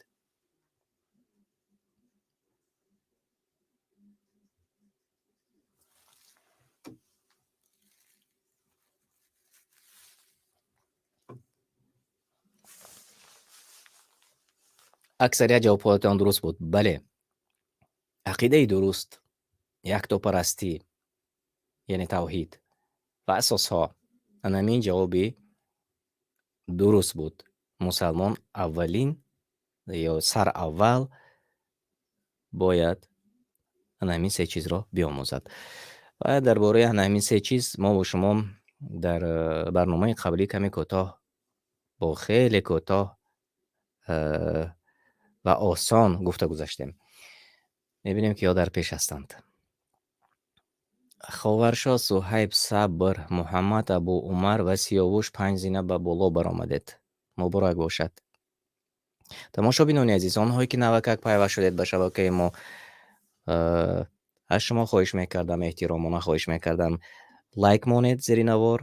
Аксарият ҷавобҳоятон дуруст буд. Бале, ақидаи дуруст, яктопарастӣ, яъне тавҳид ва асосҳо. Ана ҳамин ҷавоби дуруст буд. Мусалмон аввалин ё сараввал бояд ана ҳамин се чизро биомӯзад. Ва дар бораи ана ҳамин се чиз мо бо шумо дар барномаи қаблӣ каме кӯтоҳ, бо хеле кӯтоҳ ва осон гуфта гузаштем. Мебинем ки ё дар пеш ҳастанд. Ховаршоҳ, Суҳайб, Сабр, Муҳаммад, Абу Умар ва Сиёвуш 5 зина ба боло баромадед. Муборак бошад. Тамошобинони азиз, онҳое ки навакак пайваст шудед ба шабакаи мо, аз шумо хоҳиш мекардам, эҳтиромона хоҳиш мекардам, лайк монед зери навор,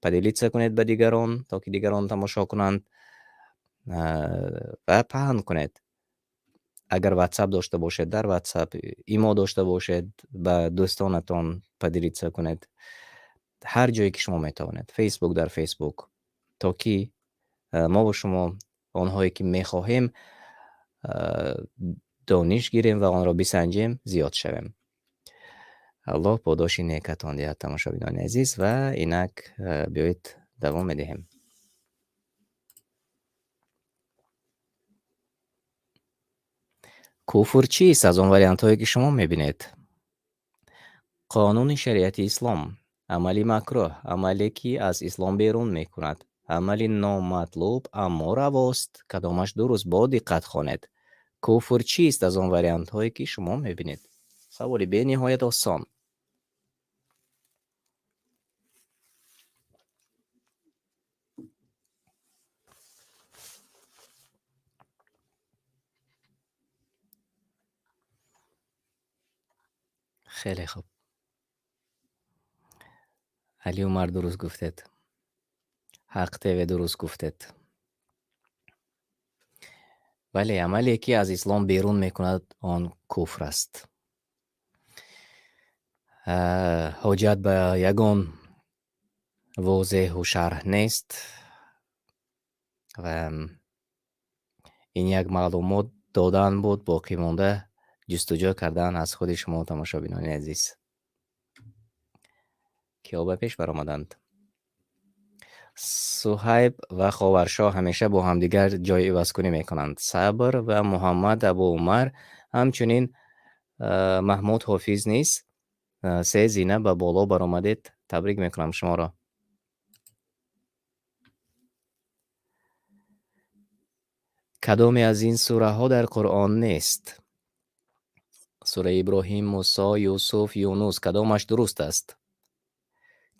поделиться кунед ба дигарон, то ки дигарон тамошо кунанд, ва паҳн кунед. Агар WhatsApp дошта бошед, дар WhatsApp, имо дошта бошед, ба дӯстонатон поделиться кунед. Ҳар ҷое ки шумо метавонед, Facebook, дар Facebook, то ки мо бо шумо онҳое ки мехоҳем дониш гирем ва онро бисанҷем, зиёд шавем. Аллоҳ подоши некатон диҳад, тамошобинони азиз, ва инак биёед давом медиҳем. Куфр чист аз он вариантҳое ки шумо мебинед? Қонуни шариати ислом, амали макрӯҳ, амале ки аз ислом берун мекунад, амали номатлуб, аммо равост. Кадомаш дуруст? Бо диққат хонед. Куфр чист аз он вариантҳое ки шумо мебинед? Саволи бениҳоят осон. Хеле хуб. Али Умар дуруст гуфтед. Ҳақ ТВ дуруст гуфтед. Бале, амале ки аз ислом берун мекунад, он куфр аст. Ҳоҷат ба ягон возеҳу шарҳ нест ва ин як маълумот додан буд, боқӣ монда ҷустуҷӯ кардан аз худи шумо, тамошобинони азиз. Киҳо ба пеш баромаданд? Суҳайб ва Ховаршоҳ ҳамеша бо ҳамдигар ҷой ивазкунӣ мекунанд. Сабр ва Муҳаммад, Абу Умар, ҳамчунин Маҳмуд Ҳофиз низ се зина ба боло баромадед. Табрик мекунам шуморо. Кадоме аз ин сураҳо дар Қуръон нест? Сураи Иброҳим, Мусо, Юсуф, Юнус. Кадомаш дуруст аст?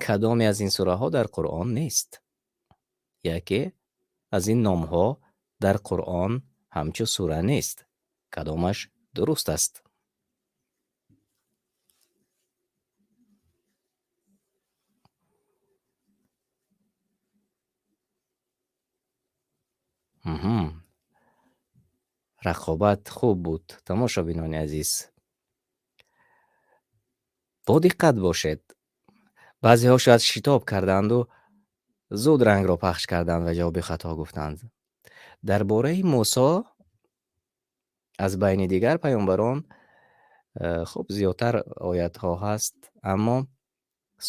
Кадоме аз ин сураҳо дар Қуръон нест? Яке аз ин номҳо дар Қуръон ҳамчун сура нест. Кадомаш дуруст аст? Рақобат хуб буд, тамошобинони азиз. Бо диққат бошед. Баъзеҳо шояд шитоб карданду зуд рангро пахш карданд ва ҷавоби хато гуфтанд. Дар бораи Мусо аз байни дигар паёмбарон хуб зиёдтар оятҳо ҳаст, аммо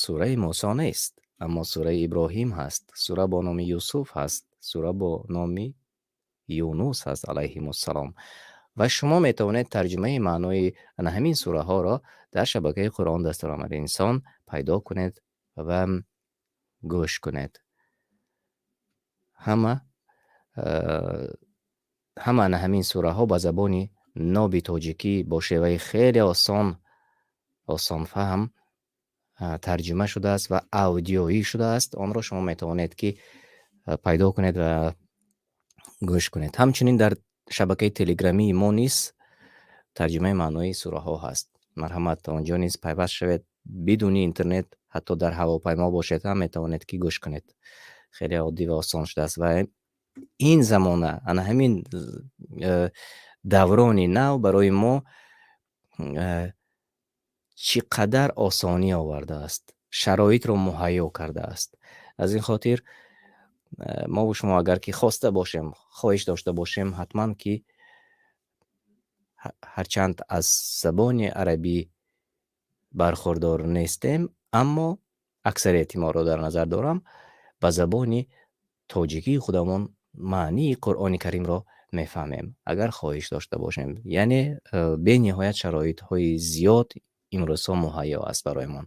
сураи Мусо нест. Аммо сураи Иброҳим ҳаст, сура бо номи Юсуф ҳаст, сура бо номи Юнус ҳаст алайҳимуссалом. Ва шумо метавонед тарҷумаи маънои ана ҳамин сураҳоро дар шабакаи Қуръон дастурамали инсон пайдо кунед ва гӯш кунед. Ҳама ана ҳамин сураҳо ба забони ноби тоҷикӣ бо шеваи хеле осонфаҳм тарҷума шудааст ва аудиоӣ шудааст. Онро шумо метавонед ки пайдо кунед ва гӯш кунед. Ҳамчунин дар шабакаи телеграмии мо низ тарҷумаи маънои сураҳо ҳаст. Марҳамат, онҷо низ пайваст шавед. Бидуни интернет, ҳатто дар ҳавопаймо бошед ҳам метавонед ки гӯш кунед. Хеле оддӣ ва осон шудааст ва ин замона, ана ҳамин даврони нав барои мо чӣ қадар осонӣ овардааст, шароитро муҳайё кардааст. Аз ин хотир мо ва шумо агар ки хоста бошем, хоҳиш дошта бошем, ҳатман ки ҳарчанд аз забони арабӣ бархурдор нестем, аммо аксарияти моро дар назар дорам, ба забони тоҷикии худамон маънии Қуръони Каримро мефаҳмем, агар хоҳиш дошта бошем. Яъне бениҳоят шароитҳои зиёд имрӯзҳо муҳайё аст бароямон.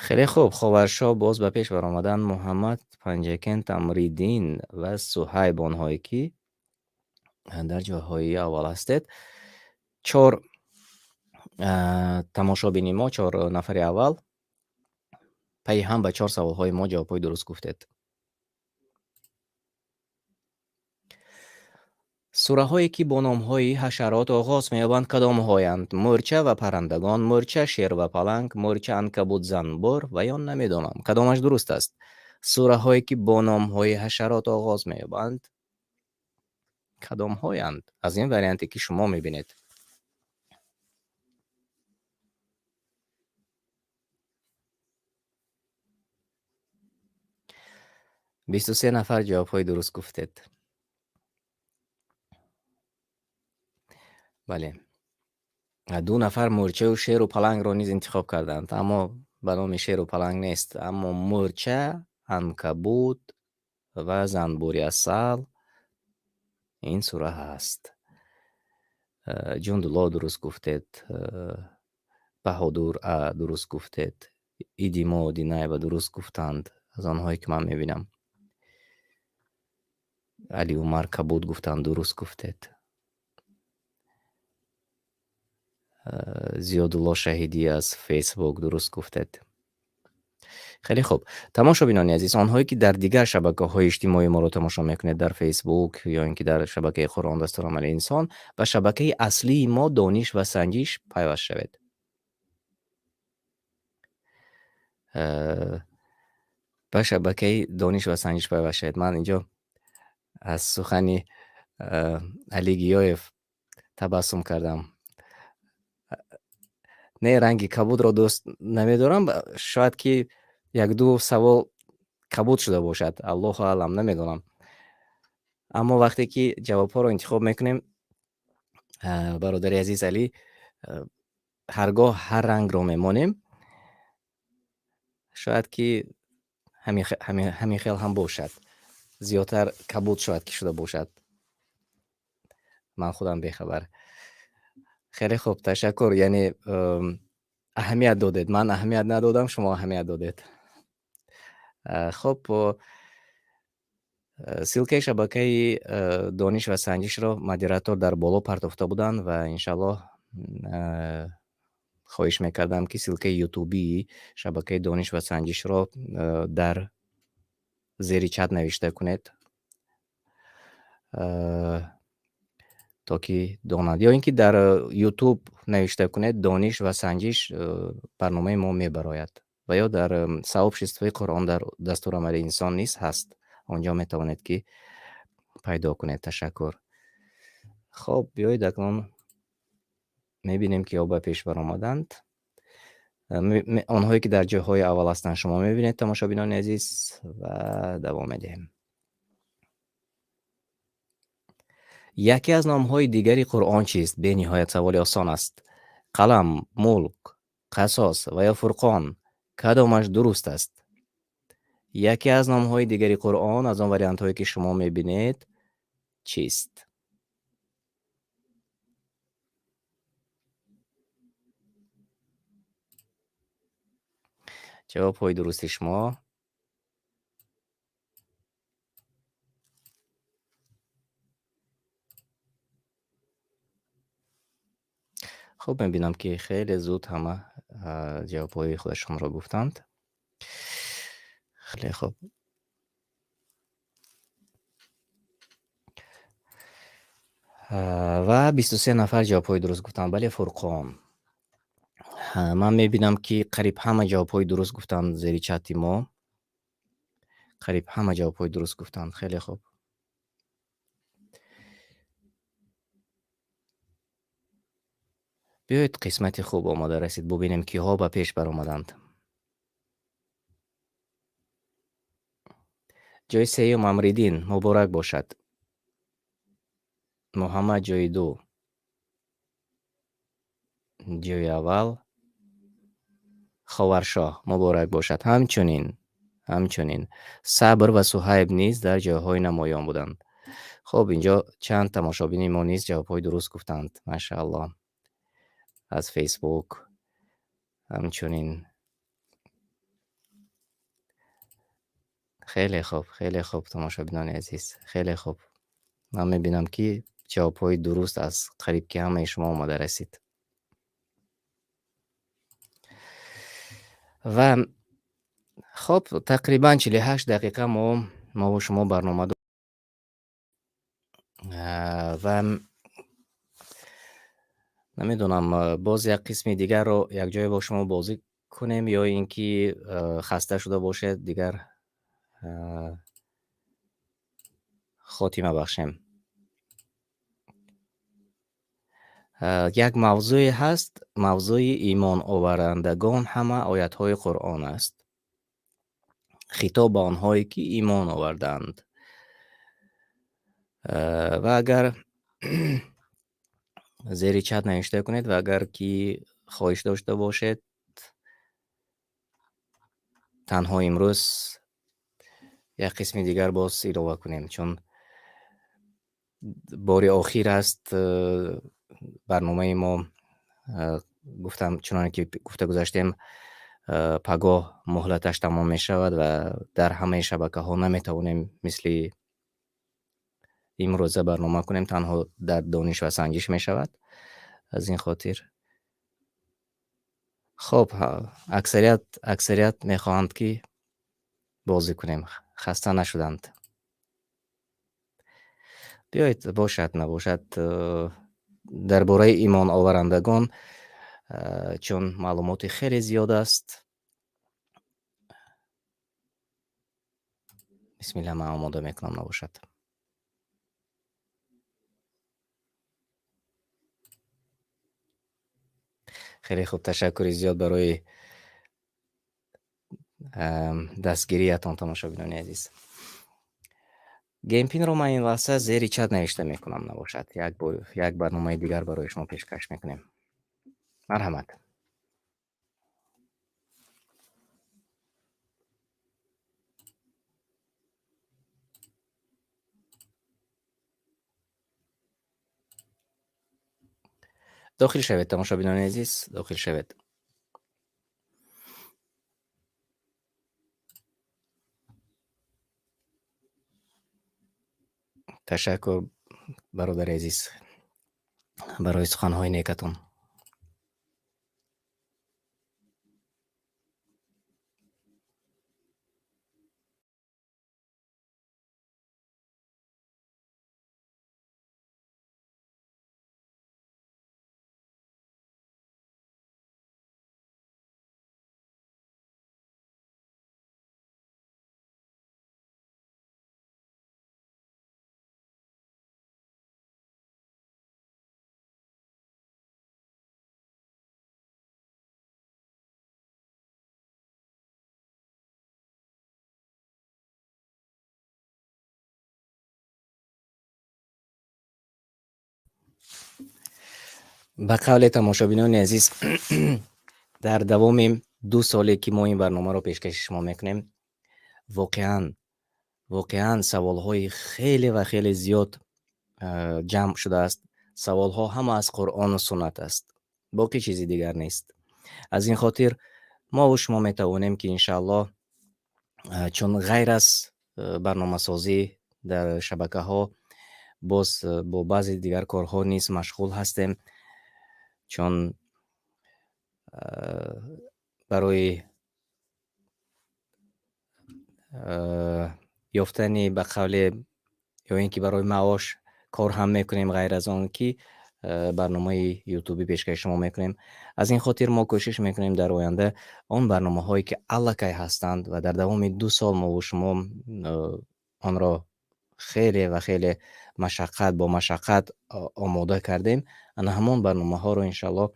Хеле хуб, Ховаршоҳ боз ба пеш баромаданд. Муҳаммад, Панҷакент, Амриддин ва Суҳайб, онҳое ки дар ҷойҳои аввал ҳастед. Чор тамошобини мо, чор нафари аввал пайи ҳам ба чор саволҳои мо ҷавобҳои дуруст гуфтед. Сураҳое ки бо номҳои ҳашарот оғоз меёбанд кадомҳоянд? Мӯрча ва паррандагон, мӯрча, шер ва паланг, мӯрча, анкабут, занбӯр ва ё намедонам. Кадомаш дуруст аст? Сураҳое ки бо номҳои ҳашарот оғоз меёбанд кадомҳоянд? Аз ин варианте ки шумо мебинед. 23 нафар ҷавобҳои дуруст гуфтед. Бале. Ду нафар мӯрчаю шеру палангро низ интихоб карданд, аммо ба номи шеру паланг нест, аммо мӯрча, анкабут ва занбури асал ин сура ҳаст. Ҷундулло дуруст гуфтед, Баҳодур дуруст гуфтед, Идимо Динаева дуруст гуфтанд, аз онҳое ки ман мебинам. Али Умар кабуд гуфтанд, дуруст гуфтед. Зиёдулло Шаҳидӣ аз Фейсбук дуруст гуфтед. Хеле хуб. Тамошобинони азиз, онҳое ки дар дигар шабакаҳои иҷтимоии моро тамошо мекунед, дар Фейсбук ё ин ки дар шабакаи Қуръон дастурамали инсон, ба шабакаи аслии мо Дониш ва санҷиш пайваст шавед. Ба шабакаи Дониш ва санҷиш пайваст шавед. Ман инҷо аз сухани Али Гиёев табассум кардам. Не, ранги кабудро дӯст намедорам, шояд ки як-ду савол кабуд шуда бошад, Аллоҳу аълам, намедонам. Аммо вақте ки ҷавобҳоро интихоб мекунем, бародари азиз Али, ҳар гоҳ ҳар рангро мемонем, шояд ки ҳамин хел ҳам бошад. Зиёдтар кабуд шояд ки шуда бошад. Ман худам бехабар. Хеле хуб, ташаккур. Яъне аҳамият додед. Ман аҳамият надодам, шумо аҳамият додед. Хуб, Ссылкаи шабакаи Дониш ва Санҷишро модератор дар боло партофта буданд ва иншааллоҳ хоҳиш мекардам, ки ссылкаи ютубии шабакаи Дониш ва Санҷишро дар зери чат навишта кунед, то ки донад. Ё ин ки дар YouTube навишта кунед Дониш ва Санҷиш, барномаи мо мебарояд. Ва ё дар сообществои Қуръон дар дастурамали инсон низ ҳаст. Онҷо метавонед ки пайдо кунед. Ташаккур. Хоб, биёед акнун мебинем, ки ё ба пеш баромаданд. Онҳое ки дар ҷойҳои аввал ҳастанд, шумо мебинед, тамошобинони азиз, ва давом медиҳем. Яке аз номҳои дигари Қуръон чист? Бениҳоят саволи осон аст. Қалам, мулк, қасос ва ё фурқон. Кадомаш дуруст аст? Яке аз номҳои дигари Қуръон аз он вариантҳое ки шумо мебинед чист? Ҷавобҳои дурусти шумо хуб, мебинам ки хеле зуд ҳама ҷавобҳои худашонро гуфтанд. Хеле хуб. Ва 23 нафар ҷавобҳои дуруст гуфтанд. Бале, Фурқон. Ман мебинам ки қариб ҳама ҷавобҳои дуруст гуфтанд зери чати мо. Қариб ҳама ҷавобҳои дуруст гуфтанд. Хеле хуб. Биёед қисмати хуб омода расид. Бубинем киҳо ба пеш баромаданд. Ҷои сеюм Амриддин, муборак бошад. Муҳаммад ҷои ду. Ҷои аввал Ховаршоҳ, муборак бошад. Ҳамчунин Сабр ва Суҳайб низ дар ҷойҳои намоён буданд. Хоб, инҷо чанд тамошобини мо низ ҷавобҳои дуруст гуфтанд. Машааллоҳ. Аз Facebook ҳамчунин. Хеле хуб, хеле хуб, тамошобинони азиз, хеле хуб. Ман мебинам, ки ҷавобҳои дуруст аз қариб ки ҳамаи шумо омада расид. Ва хоб, тақрибан 48 дақиқа мо бо шумо барнома ва намедонам, боз як қисми дигарро якҷоя бо шумо бозӣ кунем ё ин ки хаста шуда бошед, дигар хотима бахшем. Як мавзӯе ҳаст, мавзӯи имоноварандагон ҳама оятҳои Қуръон аст. Хитоб ба онҳое ки имон овардаанд. Ва агар зери чат навишта кунед ва агар ки хоҳиш дошта бошед, танҳо имрӯз як қисми дигар боз илова кунем, чун бори охир аст барномаи мо. Гуфтам, чуноне ки гуфта гузаштем, пагоҳ муҳлаташ тамом мешавад ва дар ҳамаи шабакаҳо наметавонем мисли имрӯза барнома кунем, танҳо дар Дониш ва Санҷиш мешавад. Аз ин хотир хоб, аксарият мехоҳанд ки бозӣ кунем, хаста нашуданд. Биёед, бошад, набошад, дар бораи имоноварандагон, чун маълумоти хеле зиёд аст. Бисмилла, ман омода мекунам, набошад. Хеле хуб, ташаккури зиёд барои дастгириятон, тамошобинони азиз. Геймпинро ман ин лаҳза зери чат навишта мекунам, набошад. Як барномаи дигар барои шумо пешкаш мекунем. Марҳамат. Дохил шавед, тамошобинони азиз, дохил шавед. Ташаккур, бародари азиз, барои суханҳои некатон. Ба қавле, тамошобинони азиз, дар давоми 2 соле, ки мо ин барномаро пешкаши шумо мекунем, воқеан саволҳои хеле ва хеле зиёд ҷамъ шудааст. Саволҳо ҳама аз Қуръону суннат аст, боқӣ чизи дигар нест. Аз ин хотир мо ва шумо метавонем, ки иншааллоҳ, чун ғайр аз барномасозӣ дар шабакаҳо боз бо баъзе дигар корҳо низ машғул ҳастем, чун барои ёфтани, ба қавле, ё ин ки барои маош кор ҳам мекунем, ғайр аз он ки барномаи ютубӣ пешкаши шумо мекунем. Аз ин хотир мо кӯшиш мекунем дар оянда он барномаҳое, ки аллакай ҳастанд ва дар давоми 2 сол мо ва шумо онро хеле ва хеле машаққат бо машаққат омода кардем, ана ҳамон барномаҳоро иншааллоҳ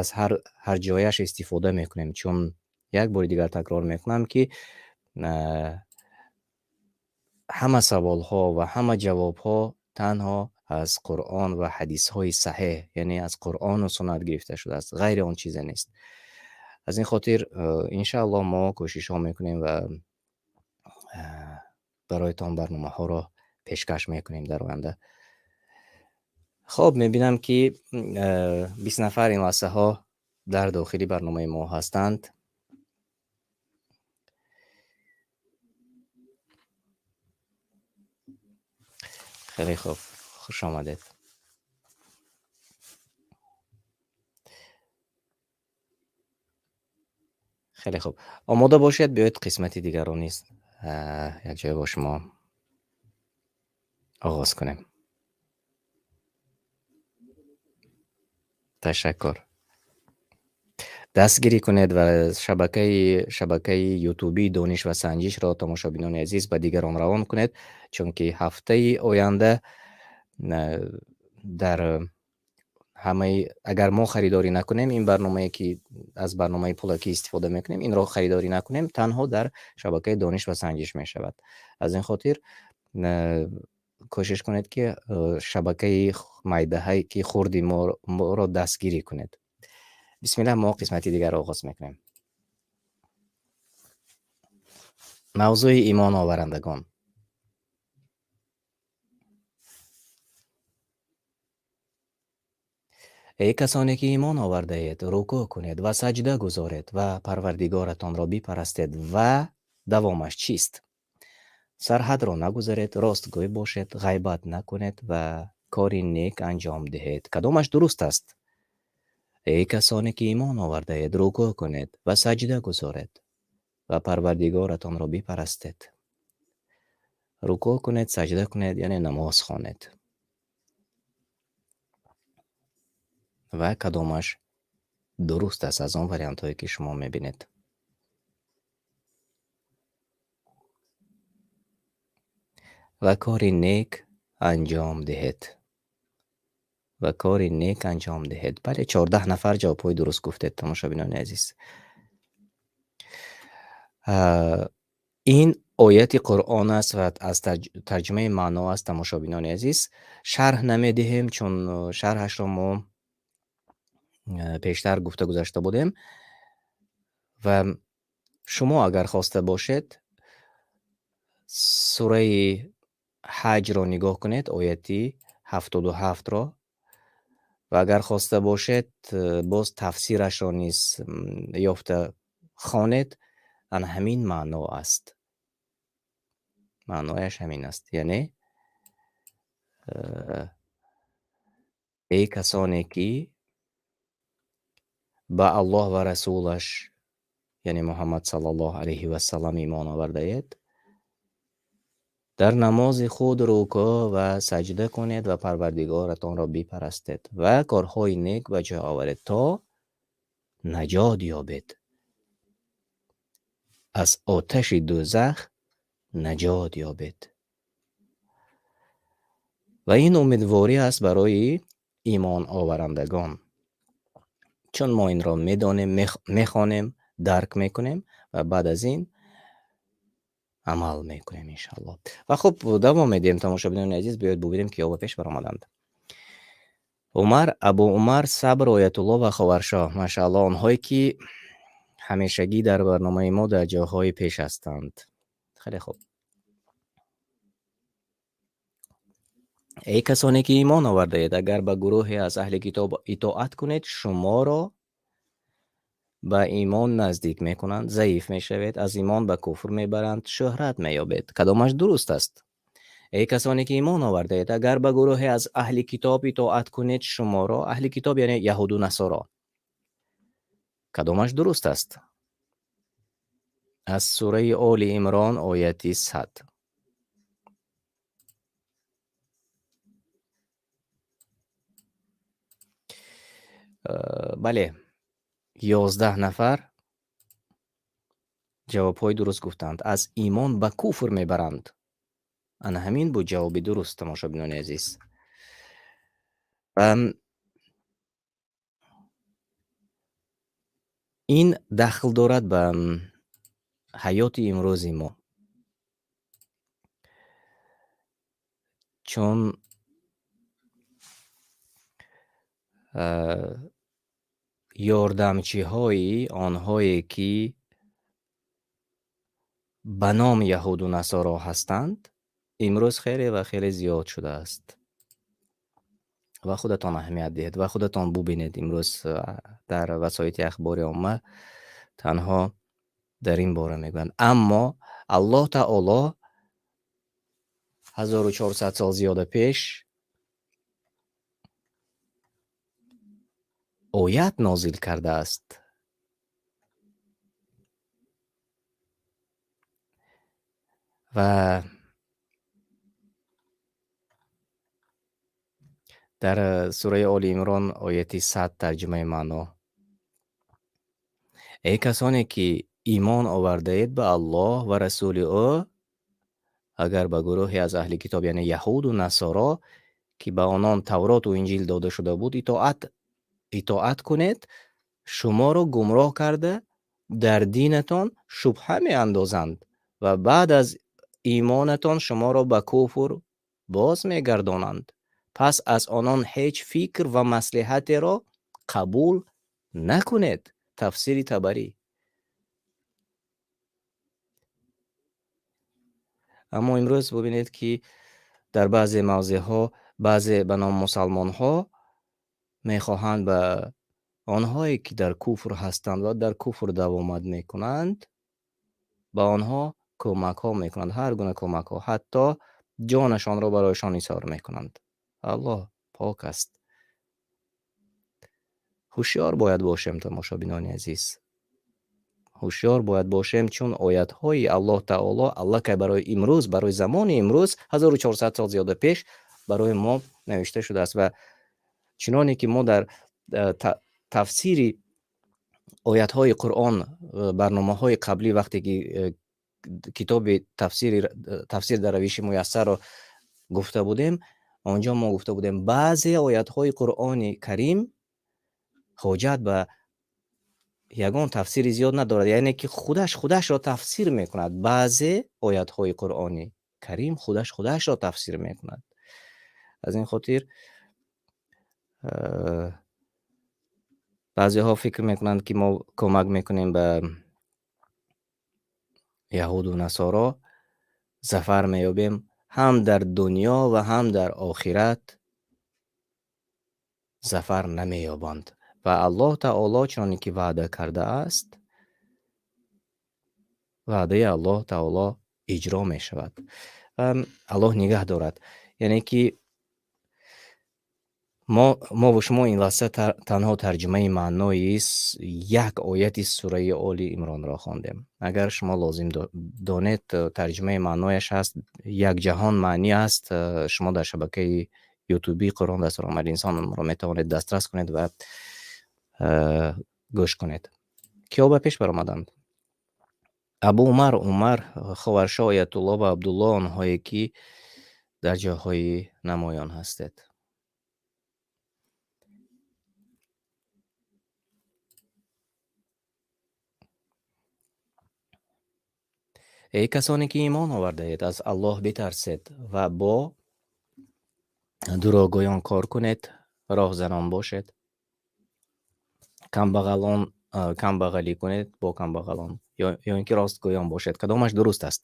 аз ҳар ҷояш истифода мекунем. Чун як бори дигар такрор мекунам, ки ҳама саволҳо ва ҳама ҷавобҳо танҳо аз Қуръон ва ҳадисҳои саҳеҳ, яъне аз Қуръону суннат гирифта шудааст, ғайри он чизе нест. Аз ин хотир иншааллоҳ мо кӯшишҳо мекунем ва бароятон барномаҳоро пешкаш мекунем дар оянда. Хоб, мебинам, ки 20 нафар ин лаҳзаҳо дар дохили барномаи мо ҳастанд. Хеле хуб, хуш омадед. Хеле хуб, омода бошед, биёед қисмати дигарро низ якҷоя бо шумо оғоз кунем. Ташаккур. Дастгирӣ кунед ва шабакаи ютубии Дониш ва санҷишро, тамошобинони азиз, ба дигарон равон кунед, чунки ҳафтаи оянда дар ҳамаи, агар мо харидорӣ накунем, ин барномае, ки аз барномаи пулакӣ истифода мекунем, инро харидорӣ накунем, танҳо дар шабакаи Дониш ва санҷиш мешавад. Аз ин хотир кӯшиш кунед, ки шабакаи майдаҳае, ки хурди моро дастгирӣ кунед. Бисмиллаҳ, мо қисмати дигарро оғоз мекунем. Мавзӯи имоноварандагон. Эй касоне, ки имон овардаед, рукӯъ кунед ва саҷда гузоред ва Парвардигоратонро бипарастед. Ва давомаш чист? Сарҳадро нагузаред, ростгӯй бошед, ғайбат накунед ва кори нек анҷом диҳед. Кадомаш дуруст аст? Эй касоне, ки имон овардаед, рукӯъ кунед ва саҷда гузоред ва Парвардигоратонро бипарастед. Рукӯъ кунед, саҷда кунед, яъне намоз хонед. Ва кадомаш дуруст аст аз он вариантҳое, ки шумо мебинед? Ва кори нек анҷом диҳед. Ва кори нек анҷом диҳед. Бале, 14 нафар ҷавобҳои дуруст гуфтед, тамошобинони азиз. Ин ояти Қуръон аст ва аз тарҷумаи маъно аст, тамошобинони азиз. Шарҳ намедиҳем, чун шарҳашро мо пештар гуфта гузашта будем. Ва шумо агар хоста бошед, сураи ҳаҷро нигоҳ кунед, ояти 77-ро, ва агар хоста бошед, боз тафсирашро низ ёфта хонед, ана ҳамин маъно аст. Маънояш ҳамин аст, яъне Эй касоне ки ба Аллоҳ ва Расулаш, яъне Муҳаммад саллаллоҳу алайҳи ва саллам имон овардаед, дар намози худ рукӯъ ва саҷда кунед ва Парвардигоратонро бипарастед ва корҳои нек ба ҷо оваред, то наҷот ёбед. Аз оташи дӯзах наҷот ёбед. Ва ин умедворӣ аст барои имон оварандагон. Чун мо инро медонем, мехонем, дарк мекунем ва баъд аз ин амал мекунем иншааллоҳ. Ва хуб, давом медиҳем, тамошобинони азиз, биёед бубинем, ки ё ба пеш баромаданд. Умар, Абу Умар, Сабр, Оятуллоҳ ва Ховаршоҳ. Машааллоҳ, онҳое ки ҳамешагӣ дар барномаи мо дар ҷойҳои пеш ҳастанд. Хеле хуб. Эй касоне ки имон овардаед, агар ба гурӯҳе аз аҳли китоб итоат кунед, шуморо ба имон наздик мекунанд, заиф мешавед, аз имон ба куфр мебаранд, шӯҳрат меёбед. Кадомаш дуруст аст? Эй касоне ки имон овардаед, агар ба гурӯҳе аз аҳли китоб итоат кунед, шуморо, аҳли китоб яъне яҳуду насоро, кадомаш дуруст аст? Аз сураи Оли Имрон ояти 100. Бале, 11 нафар ҷавобҳои дуруст гуфтанд. Аз имон ба куфр мебаранд. Ана ҳамин буд ҷавоби дуруст, тамошобинони азиз. Ин дахл дорад ба ҳаёти имрӯзи мо. Чун ёрдамчиҳои онҳое ки ба ном яҳуду насоро ҳастанд, имрӯз хеле ва хеле зиёд шудааст. Ва худатон аҳамият диҳед ва худатон бубинед, имрӯз дар васоити ахбори омма танҳо дар ин бора мегӯянд. Аммо Аллоҳ Таоло 1400 сол зиёда пеш оят нозил кардааст. Ва дар сураи Оли Имрон ояти 100 тарҷумаи маъно: эй касоне ки имон овардаед ба Аллоҳ ва расули ӯ, агар ба гурӯҳе аз аҳли китоб, яъне яҳуду насоро, ки ба онон Тавроту Инҷил дода шуда буд, итоат кунед, шуморо гумроҳ карда дар динатон шубҳа меандозанд ва баъд аз имонатон шуморо ба куфр боз мегардонанд. Пас аз онон ҳеҷ фикр ва маслиҳатеро қабул накунед. Тафсири Табарӣ. Аммо имрӯз бубинед, ки дар баъзе мавзеъҳо баъзе ба ном мусалмонҳо мехоҳанд ба онҳое ки дар куфр ҳастанд ва дар куфр давомат мекунанд, ба онҳо кӯмакҳо мекунанд, ҳар гуна кӯмакҳо, ҳатто ҷонашонро барояшон нисор мекунанд. Аллоҳ пок аст. Ҳушёр бояд бошем, тамошобинони азиз. Ҳушёр бояд бошем, чун оятҳои Аллоҳ Таоло аллакай барои имрӯз, барои замони имрӯз 1400 сол зиёда пеш барои мо навишта шудааст ва чуноне ки мо дар тафсири оятҳои Қуръон, барномаҳои қаблӣ, вақте ки китоби тафсир дар равиши муяссарро гуфта будем, онҷо мо гуфта будем баъзе оятҳои Қуръони Карим ҳоҷат ба ягон тафсири зиёд надорад, яъне ки худаш худашро тафсир мекунад. Баъзе оятҳои Қуръони Карим худаш худашро тафсир мекунад. Аз ин хотир баъзеҳо фикр мекунанд, ки мо кӯмак мекунем ба яҳуду насоро, зафар меёбем ҳам дар дунё ва ҳам дар охират зафар намеёбанд. Ва Аллоҳ Таоло чуноне ки ваъда кардааст, ваъдаи Аллоҳ Таоло иҷро мешавад. Аллоҳ нигаҳ дорад. Яъне ки Мо ва шумо ин лаҳза танҳо тарҷумаи маънои як ояти сураи Оли Имронро хондем. Агар шумо лозим донед, тарҷумаи маънояш ҳаст, як ҷаҳон маъни аст, шумо дар шабакаи YouTube Қуръон дастурамали инсонро метавонед дастрас кунед ва гӯш кунед. Киҳо ба пеш баромаданд? Абу Умар, Умар, Ховаршо, Оятулло ва Абдулло, онҳое ки дар ҷойҳои намоён ҳастед. Эй касоне ки имон овардаед, аз Аллоҳ битарсед ва бо дурӯғгӯён кор кунед, роҳзанон бошед, камбағалӣ кунед бо камбағалон ё ин ки ростгӯён бошед. Кадомаш дуруст аст?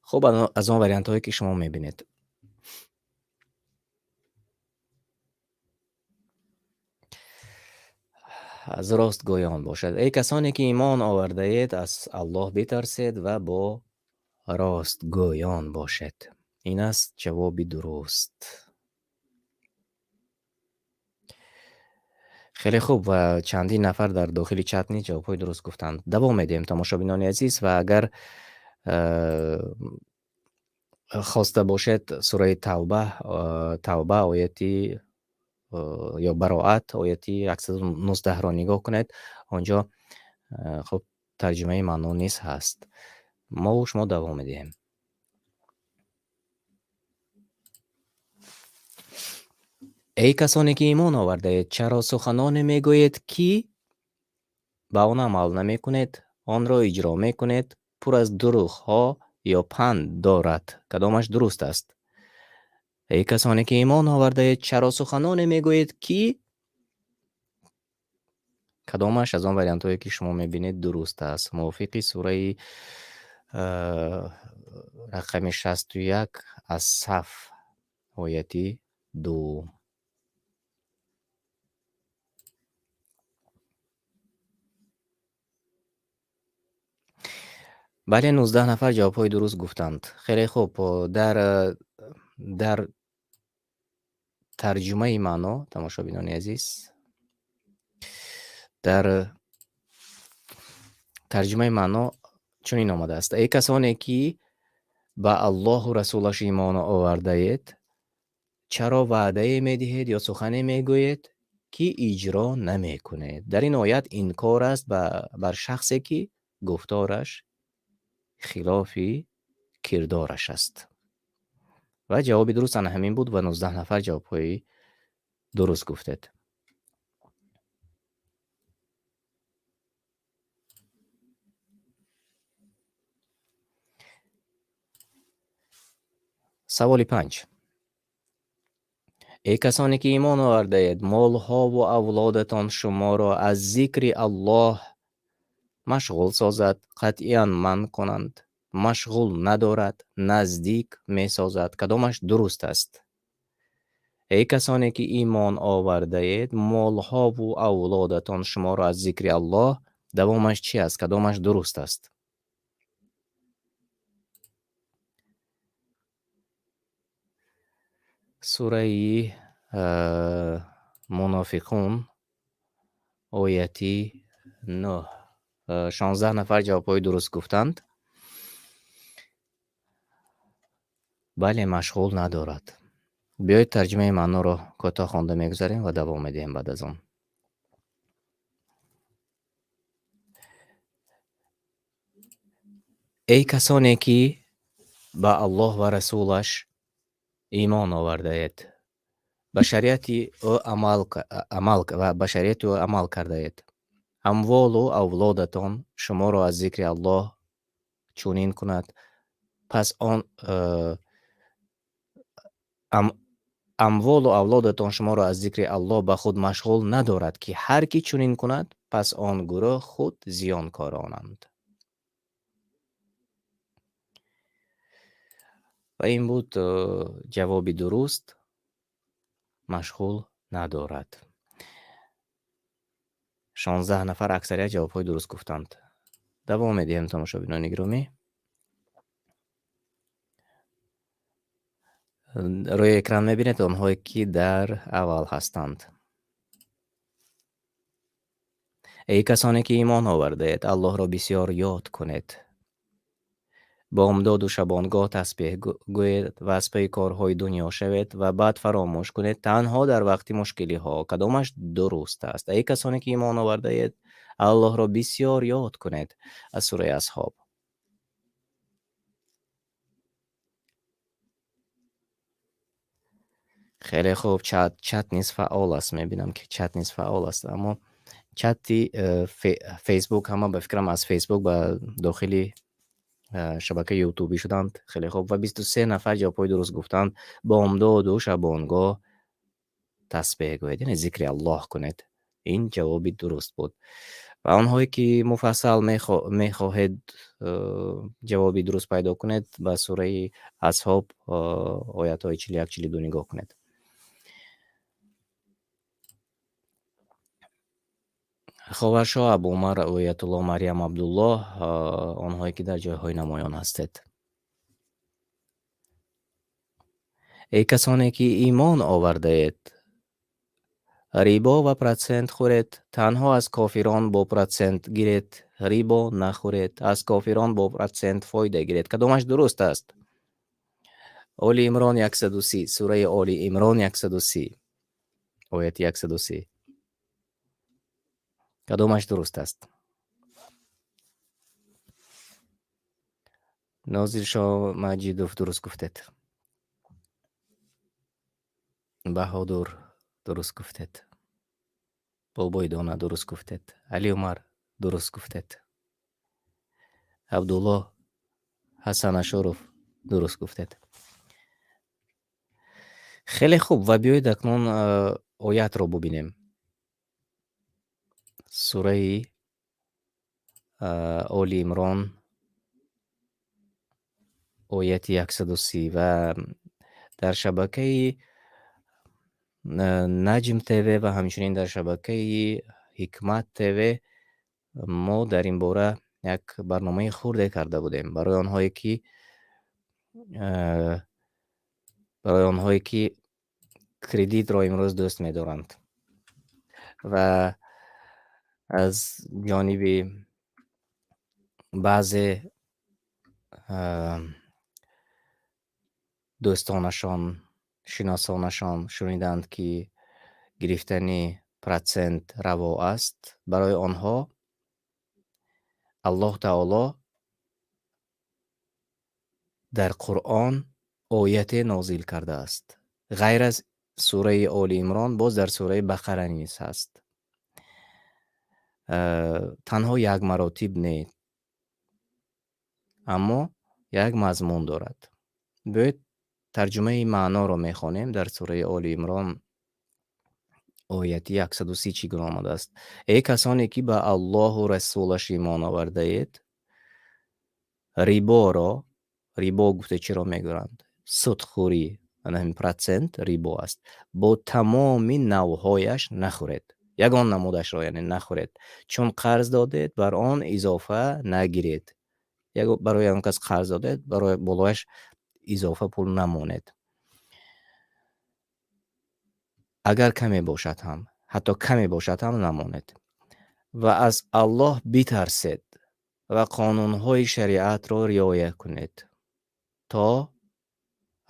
Хуб, аз он вариантҳое ки шумо мебинед. Аз ростгӯён бошад. Эй касоне ки имон овардаед, аз Аллоҳ битарсед ва бо ростгӯён бошед. Ин аст ҷавоби дуруст. Хеле хуб ва чандин нафар дар дохили чат низ ҷавобҳои дуруст гуфтанд. Давом медиҳем, тамошобинони азиз, ва агар хоста бошед сураи Тавба ояти ё Бароат ояти 119-ро нигоҳ кунед, онҷо хуб тарҷумаи маъно низ ҳаст. Мо шумо давом медиҳем. Эй касоне ки имон овардаед, чаро суханоне мегӯед, ки ба он амал намекунед, онро иҷро мекунед, пур аз дурӯғҳо ё панд дорад? Кадомаш дуруст аст? Эй касоне ки имон овардаед, чаро суханоне мегӯед, ки кадомаш аз он вариантҳое ки шумо мебинед дуруст аст? Мувофиқи сураи рақами 61 аз Саф ояти 2. Бале, 19 нафар ҷавобҳои дуруст гуфтанд. Хеле хуб. Дар тарҷумаи маъно, тамошобинони азиз, дар тарҷумаи маъно чунин омадааст: эй касоне ки ба Аллоҳу расулаш имон овардаед, чаро ваъдае медиҳед ё сухане мегӯед, ки иҷро намекунед? Дар ин оят инкор аст бар шахсе, ки гуфтораш хилофи кирдораш аст. Ва ҷавоби дуруст ана ҳамин буд ва 19 нафар ҷавобҳои дуруст гуфтед. Саволи 5. Эй касоне ки имон овардаед, молҳову авлодатон шуморо аз зикри Аллоҳ машғул созад, қатъиян манъ кунанд, машғул надорад, наздик месозад. Кадомаш дуруст аст? Эй касоне ки имон овардаед, молҳову авлодатон шуморо аз зикри Аллоҳ, давомаш чи аст? Кадомаш дуруст аст? Сураи Мунофиқун ояти 9. 16 нафар ҷавобҳои дуруст гуфтанд. Бале, машғул надорад. Биёед тарҷумаи маъноро кӯтоҳ хонда мегузарем ва давом медиҳем баъд аз он. Эй касоне ки ба Аллоҳ ва расулаш имон овардаед, ба шариати ӯ амал ва ба шариати ӯ амал кардаед, амволу авлодатон шуморо аз зикри Аллоҳ чунин кунад, пас он амволу авлодатон шуморо аз зикри Аллоҳ ба худ машғул надорад, ки ҳар ки чунин кунад, пас он гурӯҳ худ зиёнкоронанд. Ва ин буд ҷавоби дуруст, машғул надорад. 16 нафар, аксарият ҷавобҳои дуруст гуфтанд. Давом медиҳем, тамошобинони гиромӣ. Рӯи экран мебинед онҳое, ки дар аввал ҳастанд. Эй касоне, ки имон овардаед, Аллоҳро бисёр ёд кунед. Бомдоду шабонгоҳ тасбеҳ гӯед ва аз пайи корҳои дунё шавед ва баъд фаромӯш кунед танҳо дар вақти мушкилиҳо. Кадомаш дуруст аст? Эй касоне, ки имон овардаед, Аллоҳро бисёр ёд кунед. Аз сураи Асҳоб. Хеле хуб, чат низ фаъол аст. Мебинам, ки чат низ фаъол аст, аммо чати Facebook ҳама ба фикрам аз Facebook ба дохили шабакаи YouTube шуданд. Хеле хуб, ва 23 нафар ҷавобҳои дуруст гуфтанд. Бомдоду шабонгоҳ тасбеҳ гӯед, яъне зикри Аллоҳ кунед. Ин ҷавоби дуруст буд. Ва онҳое, ки муфассал мехоҳед ҷавоби дуруст пайдо кунед, ба сураи Асҳоб, оятҳои 41, 42 нигоҳ кунед. Ховаршоҳ, Абу Умар, Оятулло, Марьям, Абдуллоҳ, онҳое, ки дар ҷойҳои намоён ҳастед. Эй касоне, ки имон овардаед, рибо ва процент хӯред, танҳо аз кофирон бо процент гиред, рибо нахӯред, аз кофирон бо процент фоида гиред. Кадомаш дуруст аст? Оли Имрон 130, сураи Оли Имрон 130, ояти 130. Кадомаш дуруст аст? Нозиршоҳ Маҷидов, дуруст гуфтед. Баҳодур, дуруст гуфтед. Бобои Дона, дуруст гуфтед. Али Умар, дуруст гуфтед. Абдуллоҳ Ҳасан Ашуров, дуруст гуфтед. Хеле хуб, ва биёед акнун оятро бубинем. Сураи Оли Имрон ояти 130 ва дар шабакаи Наҷм ТВ ва ҳамчунин дар шабакаи Ҳикмат ТВ мо дар ин бора як барномаи хурде карда будем барои онҳое ки кредитро имрӯз дӯст медоранд ва аз ҷониби баъзе дӯстонашон, шиносонашон шуниданд, ки гирифтани процент раво аст, барои онҳо Аллоҳ Таоло дар Қуръон ояте нозил кардааст. Ғайр аз сураи Оли Имрон, боз дар сураи Бақара низ ҳаст. Танҳо як маротиб не, аммо як мазмун дорад. Биёед тарҷумаи маъноро мехонем. Дар сураи Оли Имрон ояти 130 чӣ гуна омадааст? Эй касоне, ки ба Аллоҳу расулаш имон овардаед, риборо, рибо гуфта чиро мегӯянд? Судхӯрӣ, ана ҳамин процент рибо аст. Бо тамоми навъҳояш нахӯред. Ягон намудашро, яъне, нахӯред. Чун қарз додед, бар он изофа нагиред. Барои он кас қарз додед, барои болояш изофа пул намонед. Агар каме бошад ҳам, ҳатто каме бошад ҳам намонед. Ва аз Аллоҳ битарсед ва қонунҳои шариатро риоя кунед, то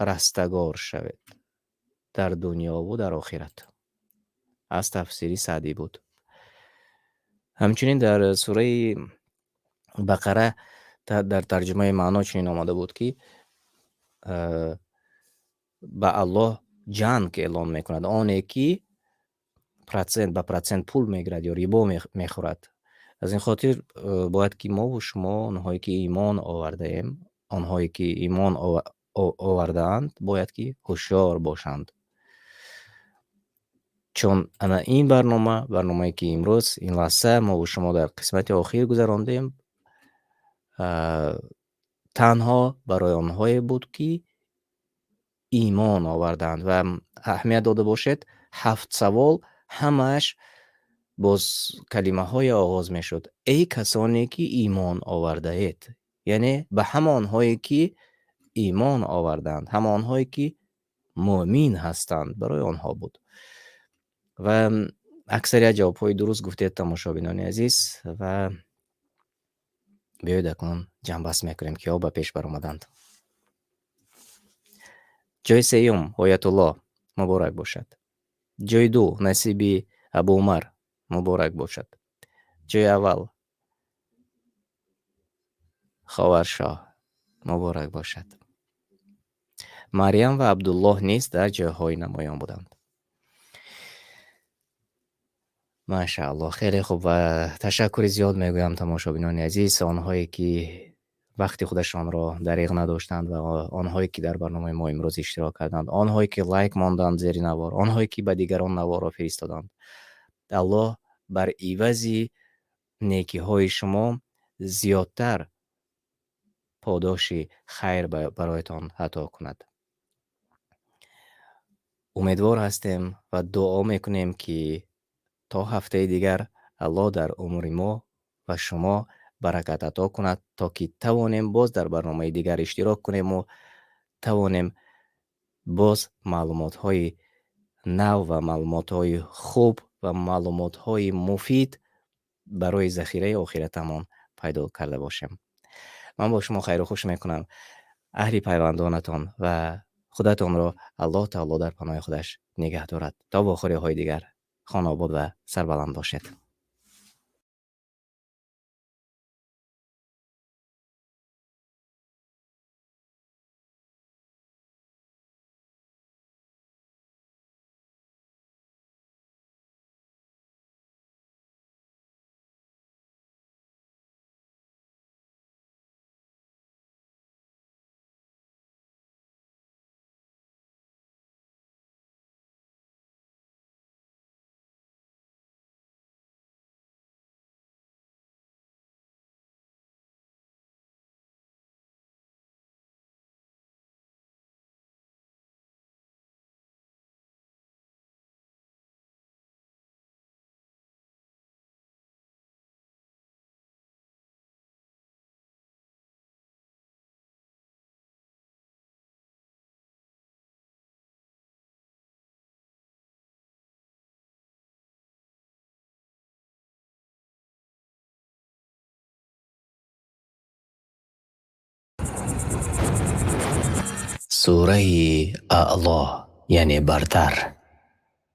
растагор шавед дар дунёву дар охират. Аз тафсири Саъдӣ буд. Ҳамчунин дар сураи Бақара дар тарҷумаи маъно чунин омада буд, ки ба Аллоҳ ҷанг эълон мекунад оне, ки процент ба процент пул мегирад ё рибо мехӯрад. Аз ин хотир бояд ки мову шумо, онҳое ки имон овардаем, онҳое ки имон овардаанд, бояд ки ҳушёр бошанд. Чун ана ин барнома, барномае ки имрӯз ин лаҳза мову шумо дар қисмати охир гузарондем, танҳо барои онҳое буд, ки имон оварданд. Ва аҳамият дода бошед, 7 савол ҳамааш Боз калимаҳое оғоз мешуд: "Эй касоне ки имон овардаед", яъне ба ҳамонҳое ки имон оварданд, ҳамонҳое ки мӯъмин ҳастанд, барои онҳо буд. Ва аксарият ҷавобҳои дуруст гуфтед, тамошобинони азиз, ва биёед акнун ҷамъбаст мекунем, киҳо ба пеш баромаданд. Ҷойи сеюм Оятуллоҳ, муборак бошад. Ҷойи ду насиби Абу Умар, муборак бошад. Ҷойи аввал Ховаршоҳ, муборак бошад. Марьям ва Абдуллоҳ низ дар ҷойҳои намоён буданд. Машааллоҳ, хеле хуб ва ташаккури зиёд мегӯям тамошобинони азиз, онҳое ки вақти худашонро дареғ надоштанд ва онҳое ки дар барномаи мо имрӯз иштирок карданд, онҳое ки лайк монданд зери навор, онҳое ки ба дигарон наворро фиристоданд. Аллоҳ бар ивази некиҳои шумо зиёдтар подоши хайр бароятон ато кунад. Умедвор ҳастем ва дуо мекунем, ки то ҳафтаи дигар Аллоҳ дар умри мо ва шумо баракат ато кунад, то ки тавонем боз дар барномаи дигар иштирок кунем ва тавонем боз маълумотҳои нав ва маълумотҳои хуб ва маълумотҳои муфид барои захираи охиратамон пайдо карда бошем. Ман бо шумо хайру хуш мекунам. Аҳли пайвандонатон ва худатонро Аллоҳ Таоло дар паноҳи худаш нигаҳ дорад. То вохӯриҳои дигар хонобод ва сарбаланд бошед. Сураи Аъло, яъне бартар,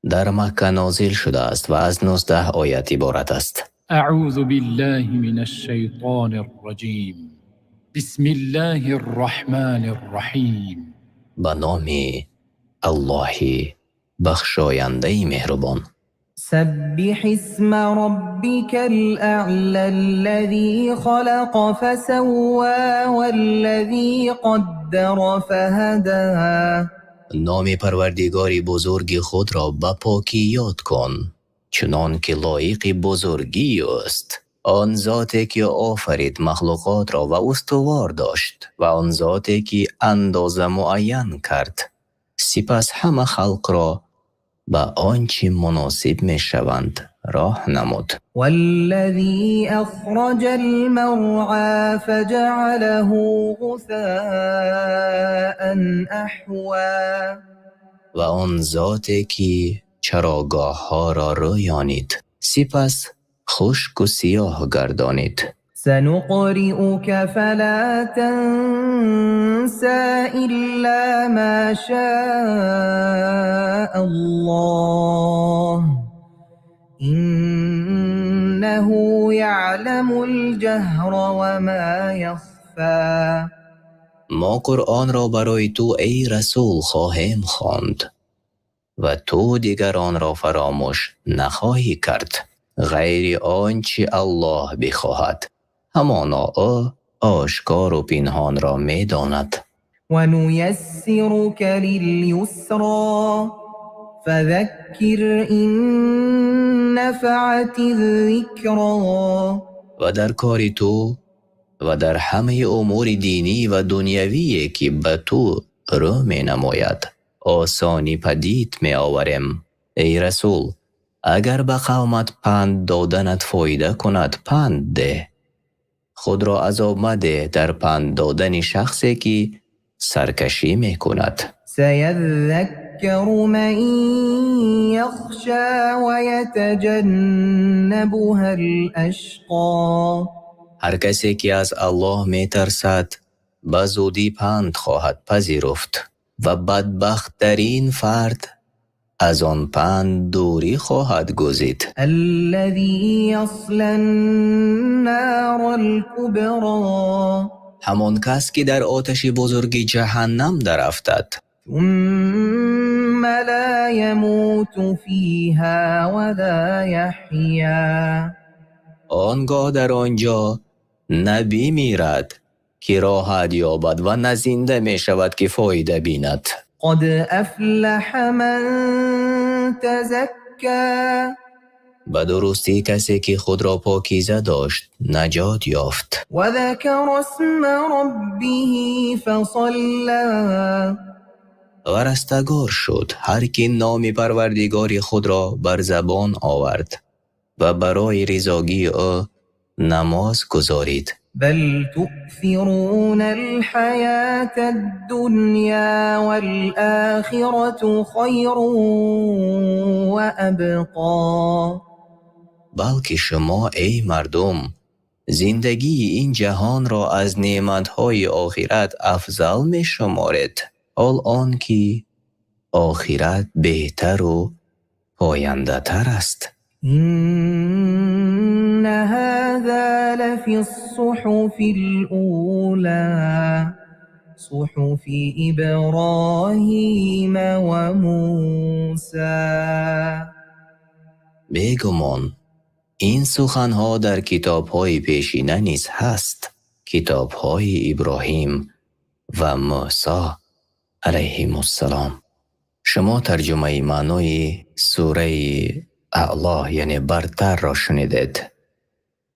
дар Макка нозил шудааст ва аз 19 оят иборат аст. أعوذ بالله من الشيطان الرجيم. بسم الله الرحمن الرحيم. Ба номи Аллоҳи бахшояндаи меҳрубон. سبح اسم ربك الأعلى الذي خلق فسوى والذي قدر فهدى. Номи Парвардигори бузурги худро ба покӣ ёд кун, чунон ки лоиқи бузургӣ ӯст. Он зоте ки офарид махлуқотро ва устувор дошт, ва он зоте ки андоза муайян кард, сипас ҳама халқро ба он чӣ муносиб мешаванд роҳ намуд. والذي أخرج المرعى فجعله غثاء أحوى. Ва он зоте ки чарогоҳҳоро рӯёнид, сипас хушку сиёҳ гардонид. سنقرئك فلا تنسى إلا ما شاء الله إنه يعلم الجهر وما يخفى. Мо Қуръонро барои ту, эй расул, хоҳем хонд ва ту дигар онро фаромӯш нахоҳӣ кард, ғайри он чӣ Аллоҳ бихоҳад. Ҳамоно ӯ ошкору пинҳонро медонад. ونيسرك لليسرى فذكر إن نفعت الذكرى. Ва дар кори ту ва дар ҳамаи умури динӣ ва дунявие ки ба ту рӯ менамояд, осонӣ падид меоварем. Эй расул, Агар ба қавмат панд доданат фоида кунад, панд деҳ. Худро азоб мадеҳ дар панд додани шахсе, ки саркашӣ мекунад. سيذكر من يخشى ويتجنبها الأشقى. Ҳар касе, ки аз Аллоҳ метарсад, ба зудӣ панд хоҳад пазируфт ва бадбахттарин фард аз он панд дурӣ хоҳад гузид. الذي يصلى النار الكبرى. Ҳамон кас, ки дар оташи бузурги ҷаҳаннам дарафтад. ثم لا يموت فيها ولا يحيا. Он гоҳ дар он ҷо на бимирад, ки роҳат ёбад, ва на зинда мешавад, ки фоида бинад. قد أفلح من تزكى. Ба дурустӣ, касе, ки худро покиза дошт, наҷот ёфт. وذكر اسم ربه فصلى. Ва растагор шуд, ҳар ки номи Парвардигори худро бар забон овард ва барои ризогии ӯ намоз гузорид. بل تؤثرون الحياة الدنيا والآخرة خير وأبقى. Балки шумо, эй мардум, зиндагии ин ҷаҳонро аз неъматҳои охират афзал мешуморед, ҳол он ки охират беҳтару пояндатар аст. إن هذا لفي الصحف الأولى صحف إبراهيم وموسى. Бегумон, ин суханҳо дар китобҳои пешина низ ҳаст, китобҳои Иброҳим ва Мӯсо алайҳимуссалом. Шумо тарҷумаи маънои сураи Аъло, яъне бартарро шунидед.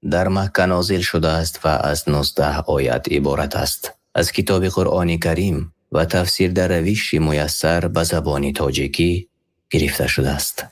Дар Макка нозил шудааст ва аз 19 оят иборат аст. Аз китоби Қуръони Карим ва тафсир дар равиши муяссар ба забони тоҷикӣ гирифта шудааст.